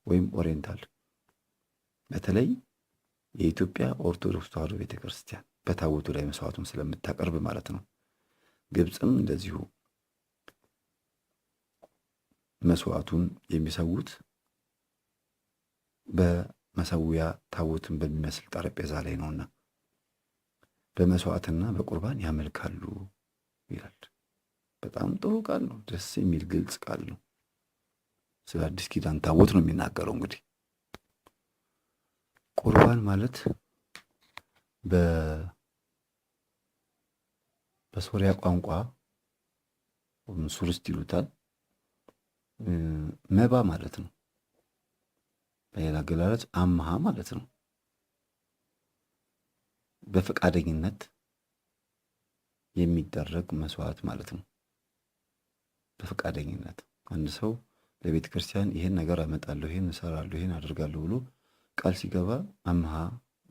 ወይም ኦሪየንታል፣ በተለይ የኢትዮጵያ ኦርቶዶክስ ተዋህዶ ቤተክርስቲያን በታቦቱ ላይ መስዋዕቱን ስለምታቀርብ ማለት ነው። ግብፅም እንደዚሁ መስዋዕቱን የሚሰዉት በመሰዊያ ታቦትን በሚመስል ጠረጴዛ ላይ ነውና በመስዋዕትና በቁርባን ያመልካሉ ይላል። በጣም ጥሩ ቃል ነው። ደስ የሚል ግልጽ ቃል ነው። ስለ አዲስ ኪዳን ታቦት ነው የሚናገረው። እንግዲህ ቁርባን ማለት በሶሪያ ቋንቋ ሱርስት ይሉታል መባ ማለት ነው። በሌላ አገላለጽ አምሃ ማለት ነው። በፈቃደኝነት የሚደረግ መስዋዕት ማለት ነው። በፈቃደኝነት አንድ ሰው ለቤተ ክርስቲያን ይሄን ነገር አመጣለሁ፣ ይሄን እሰራለሁ፣ ይሄን አደርጋለሁ ብሎ ቃል ሲገባ አምሃ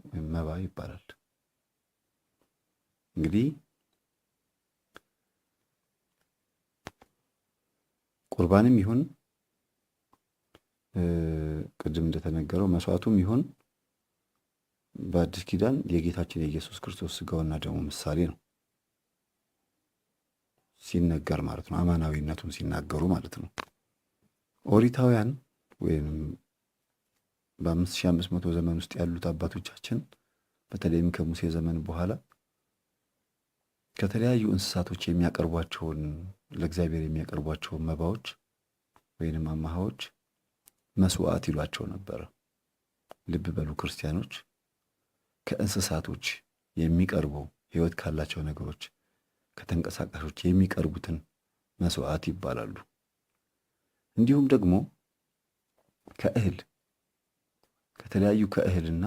ወይም መባ ይባላል። እንግዲህ ቁርባንም ይሁን ቅድም እንደተነገረው መስዋዕቱም ይሁን በአዲስ ኪዳን የጌታችን የኢየሱስ ክርስቶስ ስጋውና ደሙ ምሳሌ ነው ሲነገር ማለት ነው። አማናዊነቱን ሲናገሩ ማለት ነው። ኦሪታውያን ወይም በ5500 ዘመን ውስጥ ያሉት አባቶቻችን በተለይም ከሙሴ ዘመን በኋላ ከተለያዩ እንስሳቶች የሚያቀርቧቸውን ለእግዚአብሔር የሚያቀርቧቸውን መባዎች ወይንም አማሃዎች መስዋዕት ይሏቸው ነበረ። ልብ በሉ ክርስቲያኖች፣ ከእንስሳቶች የሚቀርቡ ሕይወት ካላቸው ነገሮች ከተንቀሳቃሾች የሚቀርቡትን መስዋዕት ይባላሉ። እንዲሁም ደግሞ ከእህል ከተለያዩ ከእህልና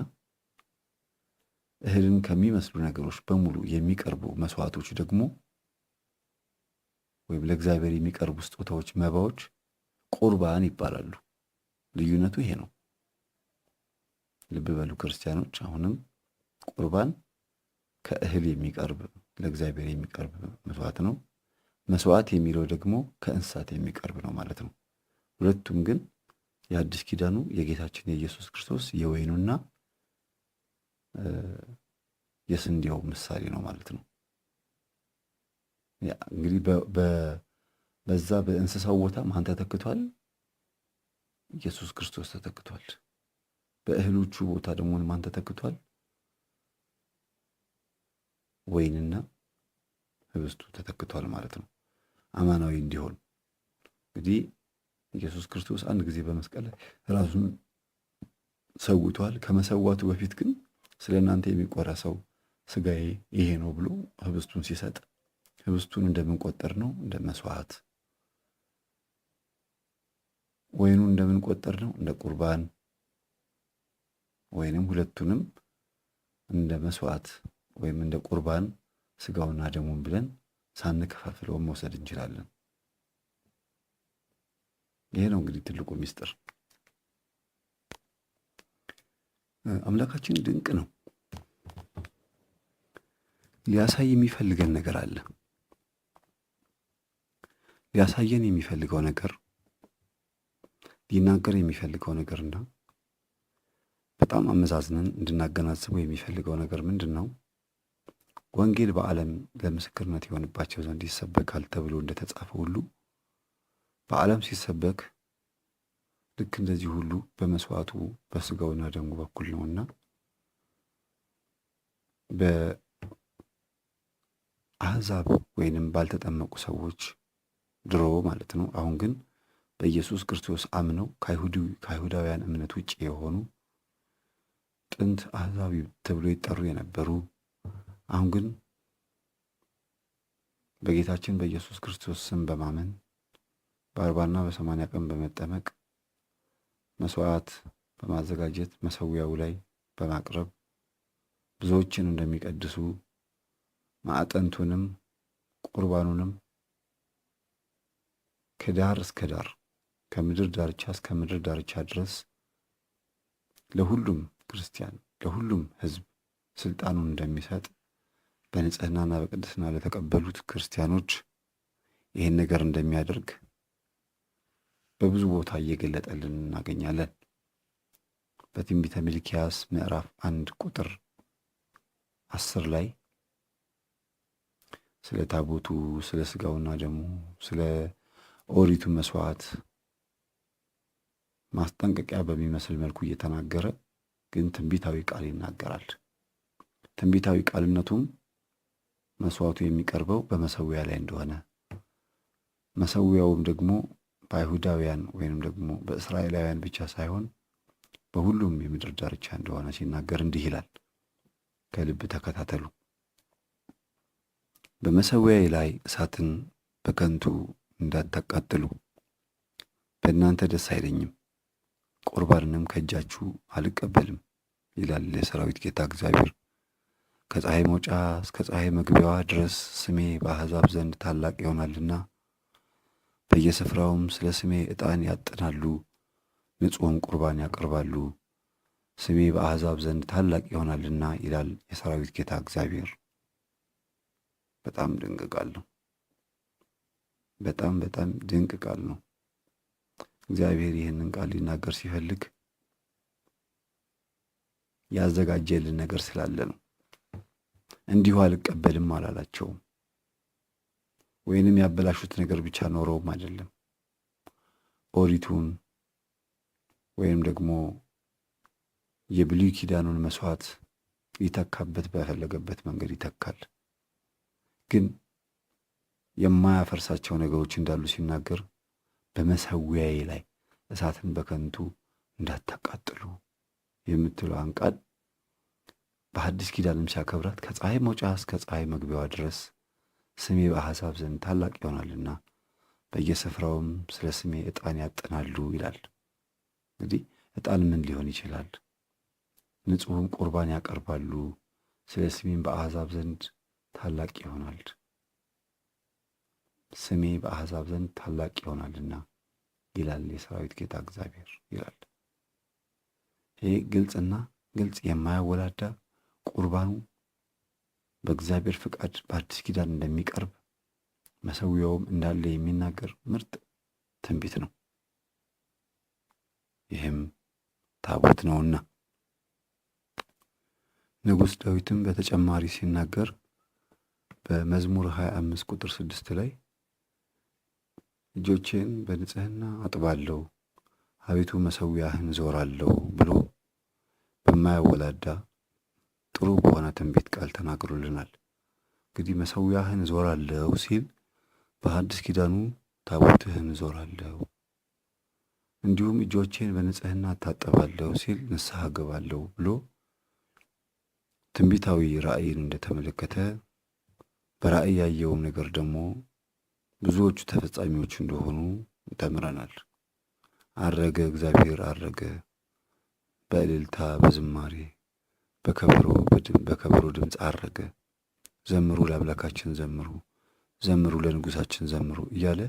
እህልን ከሚመስሉ ነገሮች በሙሉ የሚቀርቡ መስዋዕቶች ደግሞ ወይም ለእግዚአብሔር የሚቀርቡ ስጦታዎች፣ መባዎች ቁርባን ይባላሉ። ልዩነቱ ይሄ ነው። ልብ በሉ ክርስቲያኖች፣ አሁንም ቁርባን ከእህል የሚቀርብ ለእግዚአብሔር የሚቀርብ መስዋዕት ነው። መስዋዕት የሚለው ደግሞ ከእንስሳት የሚቀርብ ነው ማለት ነው። ሁለቱም ግን የአዲስ ኪዳኑ የጌታችን የኢየሱስ ክርስቶስ የወይኑና የስንዴው ምሳሌ ነው ማለት ነው። እንግዲህ በዛ በእንስሳው ቦታ ማን ተተክቷል? ኢየሱስ ክርስቶስ ተተክቷል። በእህሎቹ ቦታ ደግሞ ማን ተተክቷል? ወይንና ህብስቱ ተተክቷል ማለት ነው። አማናዊ እንዲሆን እንግዲህ ኢየሱስ ክርስቶስ አንድ ጊዜ በመስቀል ላይ ራሱን ሰውቷል። ከመሰዋቱ በፊት ግን ስለ እናንተ የሚቆረሰው ስጋዬ ይሄ ነው ብሎ ህብስቱን ሲሰጥ ህብስቱን እንደምንቆጠር ነው እንደ መስዋዕት፣ ወይኑን እንደምንቆጠር ነው እንደ ቁርባን፣ ወይንም ሁለቱንም እንደ መስዋዕት ወይም እንደ ቁርባን ስጋውና ደሙን ብለን ሳንከፋፍለው መውሰድ እንችላለን። ይሄ ነው እንግዲህ ትልቁ ሚስጥር። አምላካችን ድንቅ ነው። ሊያሳይ የሚፈልገን ነገር አለ። ሊያሳየን የሚፈልገው ነገር፣ ሊናገር የሚፈልገው ነገርና በጣም አመዛዝነን እንድናገናዝበው የሚፈልገው ነገር ምንድን ነው? ወንጌል በዓለም ለምስክርነት የሆንባቸው ዘንድ ይሰበካል ተብሎ እንደተጻፈ ሁሉ በዓለም ሲሰበክ ልክ እንደዚህ ሁሉ በመስዋዕቱ በስጋውና ደሙ በኩል ነውና በአሕዛብ ወይንም ባልተጠመቁ ሰዎች ድሮ ማለት ነው። አሁን ግን በኢየሱስ ክርስቶስ አምነው ከአይሁዳውያን እምነት ውጭ የሆኑ ጥንት አሕዛብ ተብሎ ይጠሩ የነበሩ አሁን ግን በጌታችን በኢየሱስ ክርስቶስ ስም በማመን በ40ና በ80 ቀን በመጠመቅ መስዋዕት በማዘጋጀት መሰዊያው ላይ በማቅረብ ብዙዎችን እንደሚቀድሱ ማዕጠንቱንም ቁርባኑንም ከዳር እስከ ዳር ከምድር ዳርቻ እስከ ምድር ዳርቻ ድረስ ለሁሉም ክርስቲያን ለሁሉም ሕዝብ ስልጣኑን እንደሚሰጥ በንጽህናና በቅድስና ለተቀበሉት ክርስቲያኖች ይህን ነገር እንደሚያደርግ በብዙ ቦታ እየገለጠልን እናገኛለን። በትንቢተ ሚልክያስ ምዕራፍ 1 ቁጥር 10 ላይ ስለ ታቦቱ፣ ስለ ስጋውና ደሙ፣ ስለ ኦሪቱ መስዋዕት ማስጠንቀቂያ በሚመስል መልኩ እየተናገረ ግን ትንቢታዊ ቃል ይናገራል። ትንቢታዊ ቃልነቱም መስዋዕቱ የሚቀርበው በመሰዊያ ላይ እንደሆነ መሰዊያውም ደግሞ በአይሁዳውያን ወይንም ደግሞ በእስራኤላውያን ብቻ ሳይሆን በሁሉም የምድር ዳርቻ እንደሆነ ሲናገር እንዲህ ይላል። ከልብ ተከታተሉ። በመሰዊያዬ ላይ እሳትን በከንቱ እንዳታቃጥሉ በእናንተ ደስ አይለኝም፣ ቁርባንንም ከእጃችሁ አልቀበልም ይላል የሰራዊት ጌታ እግዚአብሔር። ከፀሐይ መውጫ እስከ ፀሐይ መግቢያዋ ድረስ ስሜ በአሕዛብ ዘንድ ታላቅ ይሆናልና በየስፍራውም ስለ ስሜ ዕጣን ያጥናሉ፣ ንጹሕም ቁርባን ያቀርባሉ። ስሜ በአሕዛብ ዘንድ ታላቅ ይሆናልና ይላል የሰራዊት ጌታ እግዚአብሔር። በጣም ድንቅ ቃል ነው። በጣም በጣም ድንቅ ቃል ነው። እግዚአብሔር ይህንን ቃል ሊናገር ሲፈልግ ያዘጋጀልን ነገር ስላለ ነው። እንዲሁ አልቀበልም አላላቸውም። ወይንም ያበላሹት ነገር ብቻ ኖረውም አይደለም። ኦሪቱን ወይም ደግሞ የብሉይ ኪዳኑን መስዋዕት ሊተካበት በፈለገበት መንገድ ይተካል። ግን የማያፈርሳቸው ነገሮች እንዳሉ ሲናገር በመሰዊያዬ ላይ እሳትን በከንቱ እንዳታቃጥሉ የምትለዋን ቃል በሐዲስ ኪዳንም ሲያከብራት ከፀሐይ መውጫ እስከ ፀሐይ መግቢያዋ ድረስ ስሜ በአሕዛብ ዘንድ ታላቅ ይሆናልና በየስፍራውም ስለ ስሜ ዕጣን ያጥናሉ ይላል። እንግዲህ ዕጣን ምን ሊሆን ይችላል? ንጹሕም ቁርባን ያቀርባሉ፣ ስለ ስሜም በአሕዛብ ዘንድ ታላቅ ይሆናል። ስሜ በአሕዛብ ዘንድ ታላቅ ይሆናልና ይላል የሰራዊት ጌታ እግዚአብሔር ይላል። ይህ ግልጽና ግልጽ የማያወላዳ ቁርባኑ በእግዚአብሔር ፍቃድ በአዲስ ኪዳን እንደሚቀርብ መሰዊያውም እንዳለ የሚናገር ምርጥ ትንቢት ነው። ይህም ታቦት ነውና ንጉሥ ዳዊትም በተጨማሪ ሲናገር በመዝሙር 25 ቁጥር 6 ላይ እጆቼን በንጽሕና አጥባለሁ፣ አቤቱ መሠዊያህን እዞራለሁ ብሎ በማያወላዳ ጥሩ በሆነ ትንቢት ቃል ተናግሮልናል። እንግዲህ መሠዊያህን እዞራለሁ ሲል በሐዲስ ኪዳኑ ታቦትህን እዞራለሁ፣ እንዲሁም እጆቼን በንጽሕና እታጠባለሁ ሲል ንስሐ እገባለሁ ብሎ ትንቢታዊ ራእይን እንደተመለከተ በራእይ ያየውም ነገር ደግሞ ብዙዎቹ ተፈጻሚዎች እንደሆኑ ተምረናል። አረገ እግዚአብሔር አረገ በእልልታ በዝማሬ በከበሮ ድምፅ አረገ። ዘምሩ ለአምላካችን ዘምሩ፣ ዘምሩ ለንጉሳችን ዘምሩ እያለ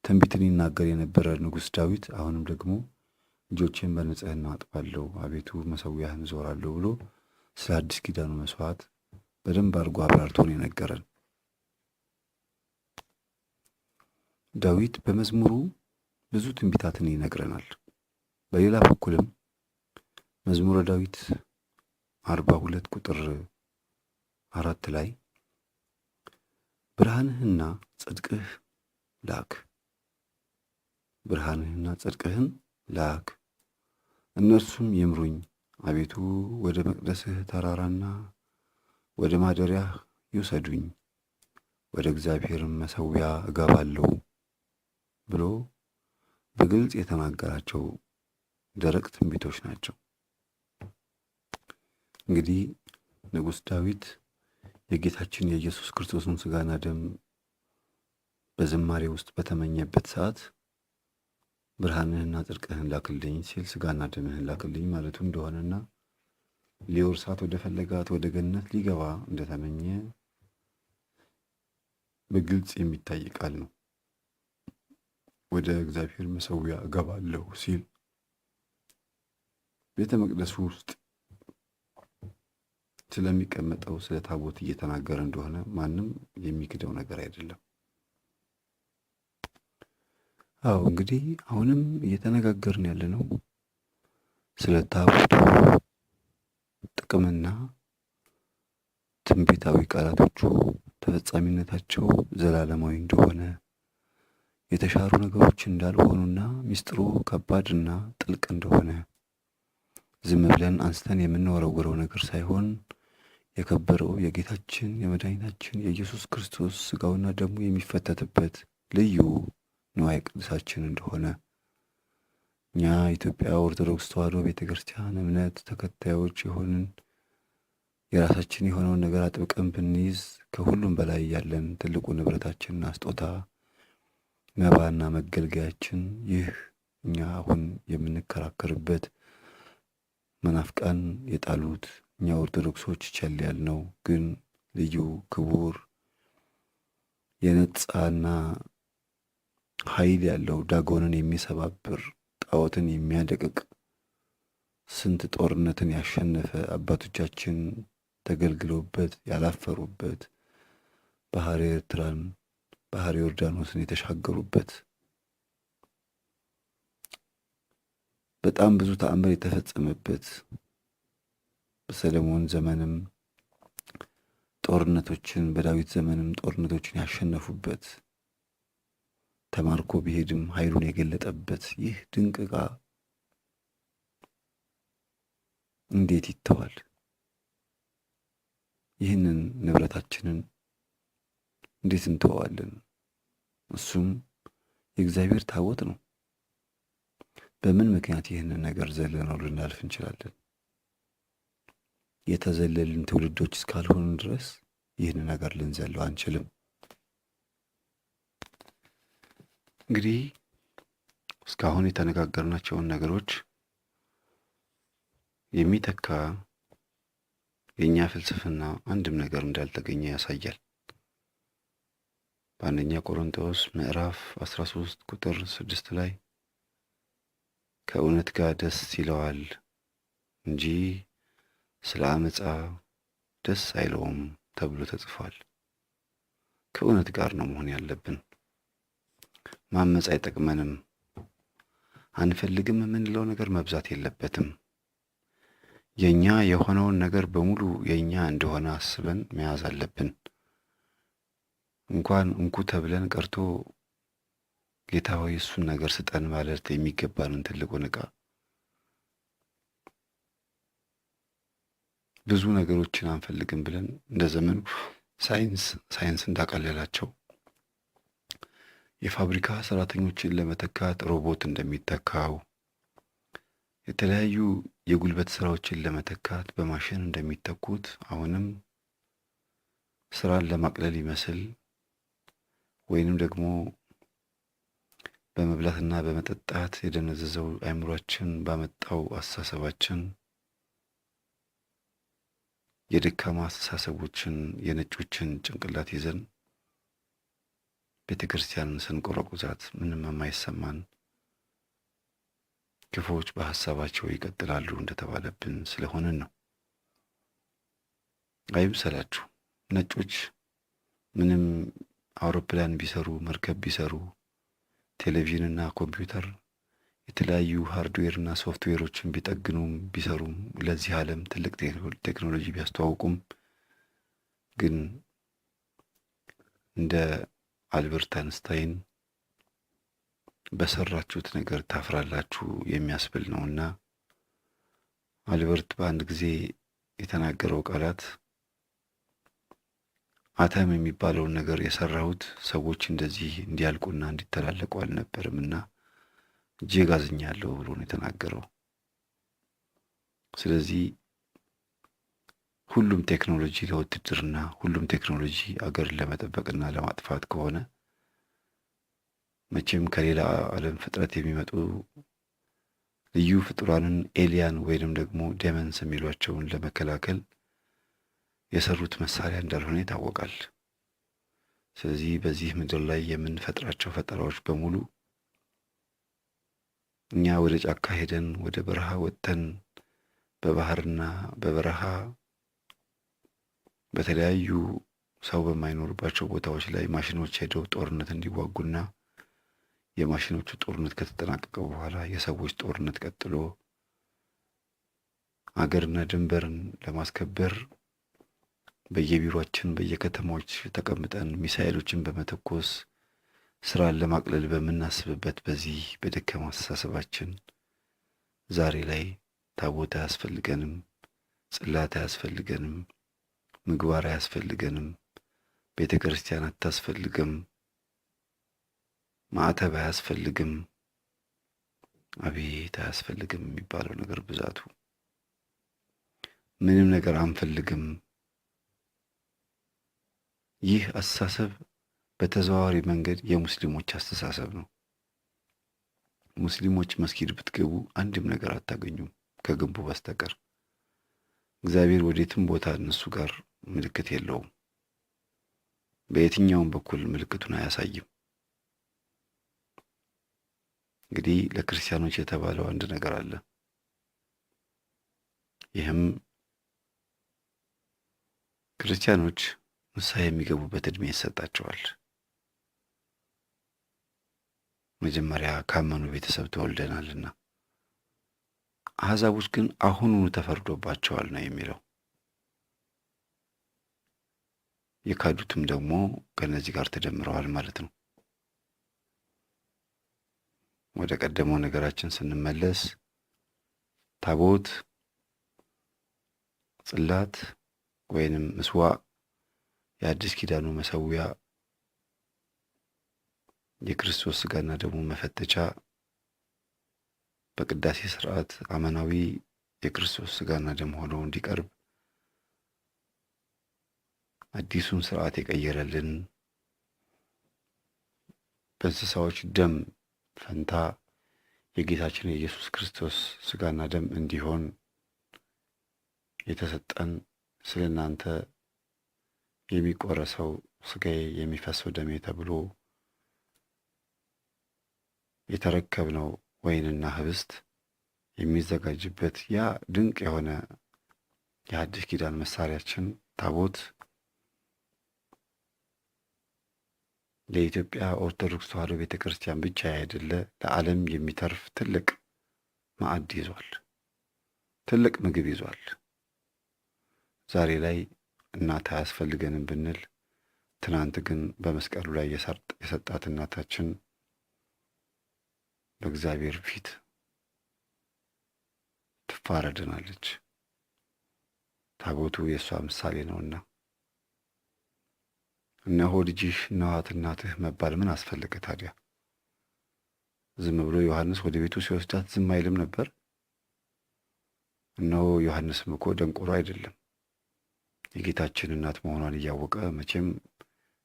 ትንቢትን ይናገር የነበረ ንጉሥ ዳዊት አሁንም ደግሞ እጆቼን በንጽሕና አጥባለሁ፣ አቤቱ መሠዊያህን እዞራለሁ ብሎ ስለ አዲስ ኪዳኑ መስዋዕት በደንብ አድርጎ አብራርቶን የነገረን። ዳዊት በመዝሙሩ ብዙ ትንቢታትን ይነግረናል። በሌላ በኩልም መዝሙረ ዳዊት 42 ቁጥር 4 ላይ ብርሃንህና ጽድቅህ ላክ፣ ብርሃንህና ጽድቅህን ላክ፣ እነርሱም ይምሩኝ፣ አቤቱ ወደ መቅደስህ ተራራና ወደ ማደሪያህ ይውሰዱኝ፣ ወደ እግዚአብሔርም መሠዊያ እገባለሁ ብሎ በግልጽ የተናገራቸው ደረቅ ትንቢቶች ናቸው። እንግዲህ ንጉሥ ዳዊት የጌታችን የኢየሱስ ክርስቶስን ሥጋና ደም በዝማሬ ውስጥ በተመኘበት ሰዓት ብርሃንህና ጽድቅህን ላክልኝ ሲል ሥጋና ደምህን ላክልኝ ማለቱ እንደሆነና ሊወርሳት ወደ ፈለጋት ወደ ገነት ሊገባ እንደተመኘ በግልጽ የሚታይ ቃል ነው። ወደ እግዚአብሔር መሠዊያ እገባለሁ ሲል ቤተ መቅደሱ ውስጥ ስለሚቀመጠው ስለ ታቦት እየተናገረ እንደሆነ ማንም የሚክደው ነገር አይደለም። አዎ እንግዲህ አሁንም እየተነጋገርን ያለነው ስለ ታቦቱ ጥቅምና ትንቢታዊ ቃላቶቹ ተፈጻሚነታቸው ዘላለማዊ እንደሆነ የተሻሩ ነገሮች እንዳልሆኑና ሚስጥሩ ከባድና ጥልቅ እንደሆነ ዝም ብለን አንስተን የምንወረውረው ነገር ሳይሆን የከበረው የጌታችን የመድኃኒታችን የኢየሱስ ክርስቶስ ሥጋውና ደሙ የሚፈተትበት ልዩ ንዋየ ቅድሳችን እንደሆነ እኛ ኢትዮጵያ ኦርቶዶክስ ተዋሕዶ ቤተ ክርስቲያን እምነት ተከታዮች የሆንን የራሳችን የሆነውን ነገር አጥብቀን ብንይዝ ከሁሉም በላይ ያለን ትልቁ ንብረታችንና ስጦታ መባና መገልገያችን ይህ እኛ አሁን የምንከራከርበት መናፍቃን የጣሉት እኛ ኦርቶዶክሶች ቸል ያልነው ግን ልዩ ክቡር የነጻና ኃይል ያለው ዳጎንን የሚሰባብር ጣዖትን የሚያደቅቅ ስንት ጦርነትን ያሸነፈ አባቶቻችን ተገልግለውበት ያላፈሩበት ባህረ ኤርትራን ባህረ ዮርዳኖስን የተሻገሩበት በጣም ብዙ ተአምር የተፈጸመበት በሰለሞን ዘመንም ጦርነቶችን በዳዊት ዘመንም ጦርነቶችን ያሸነፉበት ተማርኮ ቢሄድም ኃይሉን የገለጠበት ይህ ድንቅ ዕቃ እንዴት ይተዋል? ይህንን ንብረታችንን እንዴት እንተዋለን? እሱም የእግዚአብሔር ታቦት ነው። በምን ምክንያት ይህንን ነገር ዘለነው ልናልፍ እንችላለን? የተዘለልን ትውልዶች እስካልሆኑ ድረስ ይህንን ነገር ልንዘለው አንችልም። እንግዲህ እስካሁን የተነጋገርናቸውን ነገሮች የሚተካ የእኛ ፍልስፍና አንድም ነገር እንዳልተገኘ ያሳያል። በአንደኛ ቆሮንቶስ ምዕራፍ 13 ቁጥር 6 ላይ ከእውነት ጋር ደስ ይለዋል እንጂ ስለ አመፃ ደስ አይለውም ተብሎ ተጽፏል። ከእውነት ጋር ነው መሆን ያለብን። ማመፅ አይጠቅመንም። አንፈልግም የምንለው ነገር መብዛት የለበትም። የእኛ የሆነውን ነገር በሙሉ የእኛ እንደሆነ አስበን መያዝ አለብን። እንኳን እንኩ ተብለን ቀርቶ ጌታ ሆይ እሱን ነገር ስጠን ማለት የሚገባንን ትልቁን ዕቃ ብዙ ነገሮችን አንፈልግም ብለን እንደ ዘመኑ ሳይንስ ሳይንስ እንዳቀለላቸው የፋብሪካ ሰራተኞችን ለመተካት ሮቦት እንደሚተካው፣ የተለያዩ የጉልበት ስራዎችን ለመተካት በማሽን እንደሚተኩት፣ አሁንም ስራን ለማቅለል ይመስል ወይንም ደግሞ በመብላትና በመጠጣት የደነዘዘው አእምሯችን ባመጣው አስተሳሰባችን የደካማ አስተሳሰቦችን የነጮችን ጭንቅላት ይዘን ቤተ ክርስቲያንን ስንቆረቁዛት ምንም የማይሰማን ክፉዎች በሀሳባቸው ይቀጥላሉ እንደተባለብን ስለሆንን ነው። አይምሰላችሁ፣ ነጮች ምንም አውሮፕላን ቢሰሩ፣ መርከብ ቢሰሩ፣ ቴሌቪዥንና ኮምፒውተር፣ የተለያዩ hardware ና ሶፍትዌሮችን ቢጠግኑም ቢሰሩም፣ ለዚህ ዓለም ትልቅ ቴክኖሎጂ ቢያስተዋውቁም ግን እንደ አልበርት አንስታይን በሰራችሁት ነገር ታፍራላችሁ የሚያስብል ነውና አልበርት በአንድ ጊዜ የተናገረው ቃላት አተም የሚባለውን ነገር የሰራሁት ሰዎች እንደዚህ እንዲያልቁና እንዲተላለቁ አልነበርምና እጅግ አዝኛለሁ ብሎ ነው የተናገረው። ስለዚህ ሁሉም ቴክኖሎጂ ለውትድርና፣ ሁሉም ቴክኖሎጂ አገርን ለመጠበቅና ለማጥፋት ከሆነ መቼም ከሌላ ዓለም ፍጥረት የሚመጡ ልዩ ፍጡራንን alien ወይንም ደግሞ demons የሚሏቸውን ለመከላከል የሰሩት መሳሪያ እንዳልሆነ ይታወቃል። ስለዚህ በዚህ ምድር ላይ የምንፈጥራቸው ፈጠራዎች በሙሉ እኛ ወደ ጫካ ሄደን ወደ በረሃ ወጥተን በባህርና በበረሃ በተለያዩ ሰው በማይኖርባቸው ቦታዎች ላይ ማሽኖች ሄደው ጦርነት እንዲዋጉና የማሽኖቹ ጦርነት ከተጠናቀቀ በኋላ የሰዎች ጦርነት ቀጥሎ አገርና ድንበርን ለማስከበር በየቢሮችን በየከተማዎች ተቀምጠን ሚሳኤሎችን በመተኮስ ስራን ለማቅለል በምናስብበት በዚህ በደከማ አስተሳሰባችን ዛሬ ላይ ታቦት አያስፈልገንም፣ ጽላት አያስፈልገንም፣ ምግባር አያስፈልገንም፣ ቤተ ክርስቲያን አታስፈልግም፣ ማዕተብ አያስፈልግም። አቤት አያስፈልግም የሚባለው ነገር ብዛቱ። ምንም ነገር አንፈልግም። ይህ አስተሳሰብ በተዘዋዋሪ መንገድ የሙስሊሞች አስተሳሰብ ነው። ሙስሊሞች መስጊድ ብትገቡ አንድም ነገር አታገኙም ከግንቡ በስተቀር። እግዚአብሔር ወዴትም ቦታ እነሱ ጋር ምልክት የለውም። በየትኛውም በኩል ምልክቱን አያሳይም። እንግዲህ ለክርስቲያኖች የተባለው አንድ ነገር አለ። ይህም ክርስቲያኖች ንስሐ የሚገቡበት ዕድሜ ይሰጣቸዋል። መጀመሪያ ካመኑ ቤተሰብ ተወልደናልና። አሕዛቦች ግን አሁኑኑ ተፈርዶባቸዋል ነው የሚለው። የካዱትም ደግሞ ከእነዚህ ጋር ተደምረዋል ማለት ነው። ወደ ቀደመው ነገራችን ስንመለስ ታቦት፣ ጽላት ወይንም ምስዋዕ የአዲስ ኪዳኑ መሰዊያ፣ የክርስቶስ ሥጋና ደሙ መፈተቻ፣ በቅዳሴ ስርዓት አመናዊ የክርስቶስ ሥጋና ደም ሆኖ እንዲቀርብ አዲሱን ስርዓት የቀየረልን፣ በእንስሳዎች ደም ፈንታ የጌታችን የኢየሱስ ክርስቶስ ሥጋና ደም እንዲሆን የተሰጠን፣ ስለ እናንተ የሚቆረሰው ሥጋዬ የሚፈሰው ደሜ ተብሎ የተረከብነው ወይንና ህብስት የሚዘጋጅበት ያ ድንቅ የሆነ የአዲስ ኪዳን መሳሪያችን ታቦት ለኢትዮጵያ ኦርቶዶክስ ተዋሕዶ ቤተ ክርስቲያን ብቻ ያይደለ ለዓለም የሚተርፍ ትልቅ ማዕድ ይዟል። ትልቅ ምግብ ይዟል። ዛሬ ላይ እናት አያስፈልገንም ብንል፣ ትናንት ግን በመስቀሉ ላይ የሰጣት እናታችን በእግዚአብሔር ፊት ትፋረድናለች። ታቦቱ የእሷ ምሳሌ ነውና። እነሆ ልጅሽ እነኋት እናትህ መባል ምን አስፈለገ ታዲያ? ዝም ብሎ ዮሐንስ ወደ ቤቱ ሲወስዳት ዝም አይልም ነበር? እነሆ ዮሐንስም እኮ ደንቆሮ አይደለም። የጌታችን እናት መሆኗን እያወቀ መቼም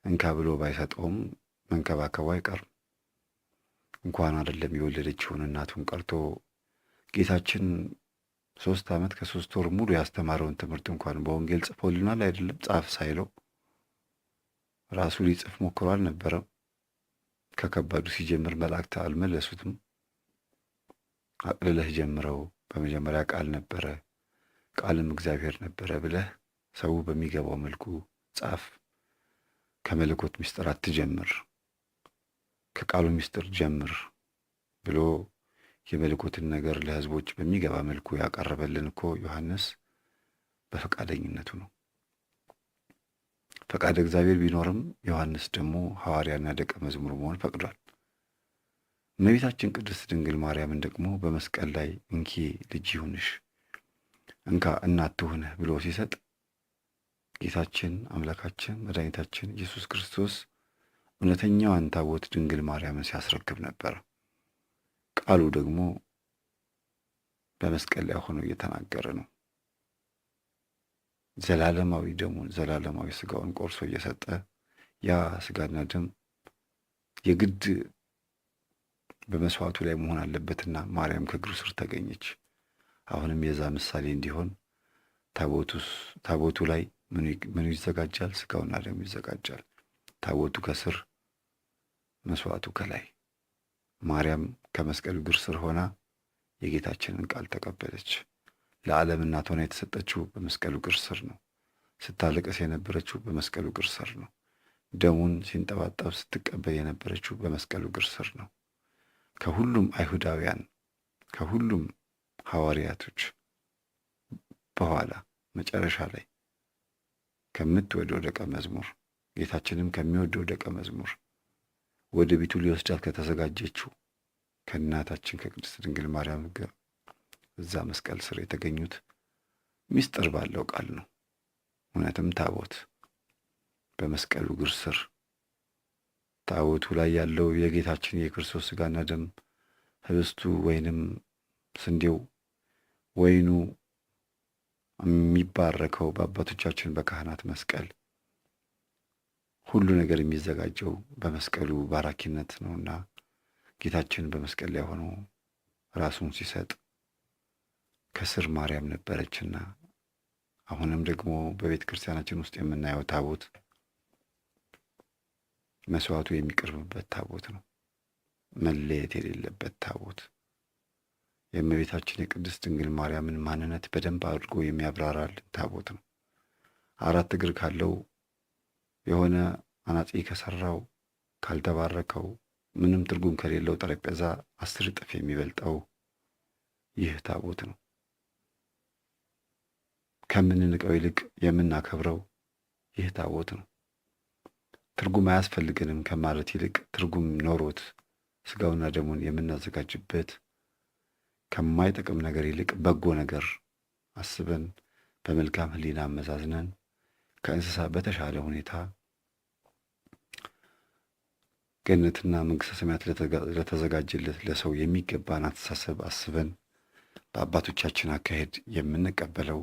እንካ ብሎ ባይሰጠውም መንከባከቡ አይቀርም። እንኳን አይደለም የወለደችውን እናቱን ቀርቶ ጌታችን 3 ዓመት ከ3 ወር ሙሉ ያስተማረውን ትምህርት እንኳን በወንጌል ጽፎልናል አይደለም? ጻፍ ሳይለው ራሱ ሊጽፍ ሞክሮ አልነበረም? ከከባዱ ሲጀምር መላእክት አልመለሱትም? አቅልለህ ጀምረው፣ በመጀመሪያ ቃል ነበረ፣ ቃልም እግዚአብሔር ነበረ ብለህ ሰው በሚገባው መልኩ ጻፍ። ከመለኮት ምስጢር አትጀምር፣ ከቃሉ ምስጢር ጀምር ብሎ የመለኮትን ነገር ለሕዝቦች በሚገባ መልኩ ያቀረበልን እኮ ዮሐንስ በፈቃደኝነቱ ነው። ፈቃደ እግዚአብሔር ቢኖርም ዮሐንስ ደግሞ ሐዋርያና ደቀ መዝሙር መሆን ፈቅዷል። እመቤታችን ቅድስት ድንግል ማርያምን ደግሞ በመስቀል ላይ እንኪ ልጅ ይሁንሽ፣ እንካ እናት ትሁንህ ብሎ ሲሰጥ ጌታችን አምላካችን መድኃኒታችን ኢየሱስ ክርስቶስ እውነተኛዋን ታቦት ድንግል ማርያምን ሲያስረክብ ነበር። ቃሉ ደግሞ በመስቀል ላይ ሆኖ እየተናገረ ነው። ዘላለማዊ ደሙን ዘላለማዊ ስጋውን ቆርሶ እየሰጠ ያ ስጋና ደም የግድ በመስዋዕቱ ላይ መሆን አለበትና ማርያም ከእግሩ ስር ተገኘች። አሁንም የዛ ምሳሌ እንዲሆን ታቦቱ ላይ ምኑ ይዘጋጃል? ስጋውና ደሙ ይዘጋጃል። ታቦቱ ከስር፣ መስዋዕቱ ከላይ። ማርያም ከመስቀሉ እግር ስር ሆና የጌታችንን ቃል ተቀበለች። ለዓለም እናት ሆና የተሰጠችው በመስቀሉ እግር ስር ነው። ስታለቅስ የነበረችው በመስቀሉ እግር ስር ነው። ደሙን ሲንጠባጠብ ስትቀበል የነበረችው በመስቀሉ እግር ስር ነው። ከሁሉም አይሁዳውያን ከሁሉም ሐዋርያቶች በኋላ መጨረሻ ላይ ከምትወደው ደቀ መዝሙር፣ ጌታችንም ከሚወደው ደቀ መዝሙር፣ ወደ ቤቱ ሊወስዳት ከተዘጋጀችው ከእናታችን ከቅድስት ድንግል ማርያም ጋር እዛ መስቀል ስር የተገኙት ምስጢር ባለው ቃል ነው። እውነትም ታቦት በመስቀሉ እግር ስር፣ ታቦቱ ላይ ያለው የጌታችን የክርስቶስ ሥጋና ደም፣ ህብስቱ ወይንም ስንዴው፣ ወይኑ የሚባረከው በአባቶቻችን በካህናት መስቀል፣ ሁሉ ነገር የሚዘጋጀው በመስቀሉ ባራኪነት ነውና ጌታችን በመስቀል ላይ ሆኖ ራሱን ሲሰጥ ከስር ማርያም ነበረችና አሁንም ደግሞ በቤተ ክርስቲያናችን ውስጥ የምናየው ታቦት መስዋዕቱ የሚቀርብበት ታቦት ነው። መለየት የሌለበት ታቦት፣ የእመቤታችን የቅድስት ድንግል ማርያምን ማንነት በደንብ አድርጎ የሚያብራራልን ታቦት ነው። አራት እግር ካለው፣ የሆነ አናጺ ከሰራው፣ ካልተባረከው፣ ምንም ትርጉም ከሌለው ጠረጴዛ 10 እጥፍ የሚበልጠው ይህ ታቦት ነው። ከምንንቀው ይልቅ የምናከብረው ይህ ታቦት ነው። ትርጉም አያስፈልገንም ከማለት ይልቅ ትርጉም ኖሮት ስጋውና ደሙን የምናዘጋጅበት፣ ከማይጠቅም ነገር ይልቅ በጎ ነገር አስበን በመልካም ሕሊና አመዛዝነን ከእንስሳ በተሻለ ሁኔታ ገነትና መንግሥተ ሰማያት ለተዘጋጀለት ለሰው የሚገባን አስተሳሰብ አስበን በአባቶቻችን አካሄድ የምንቀበለው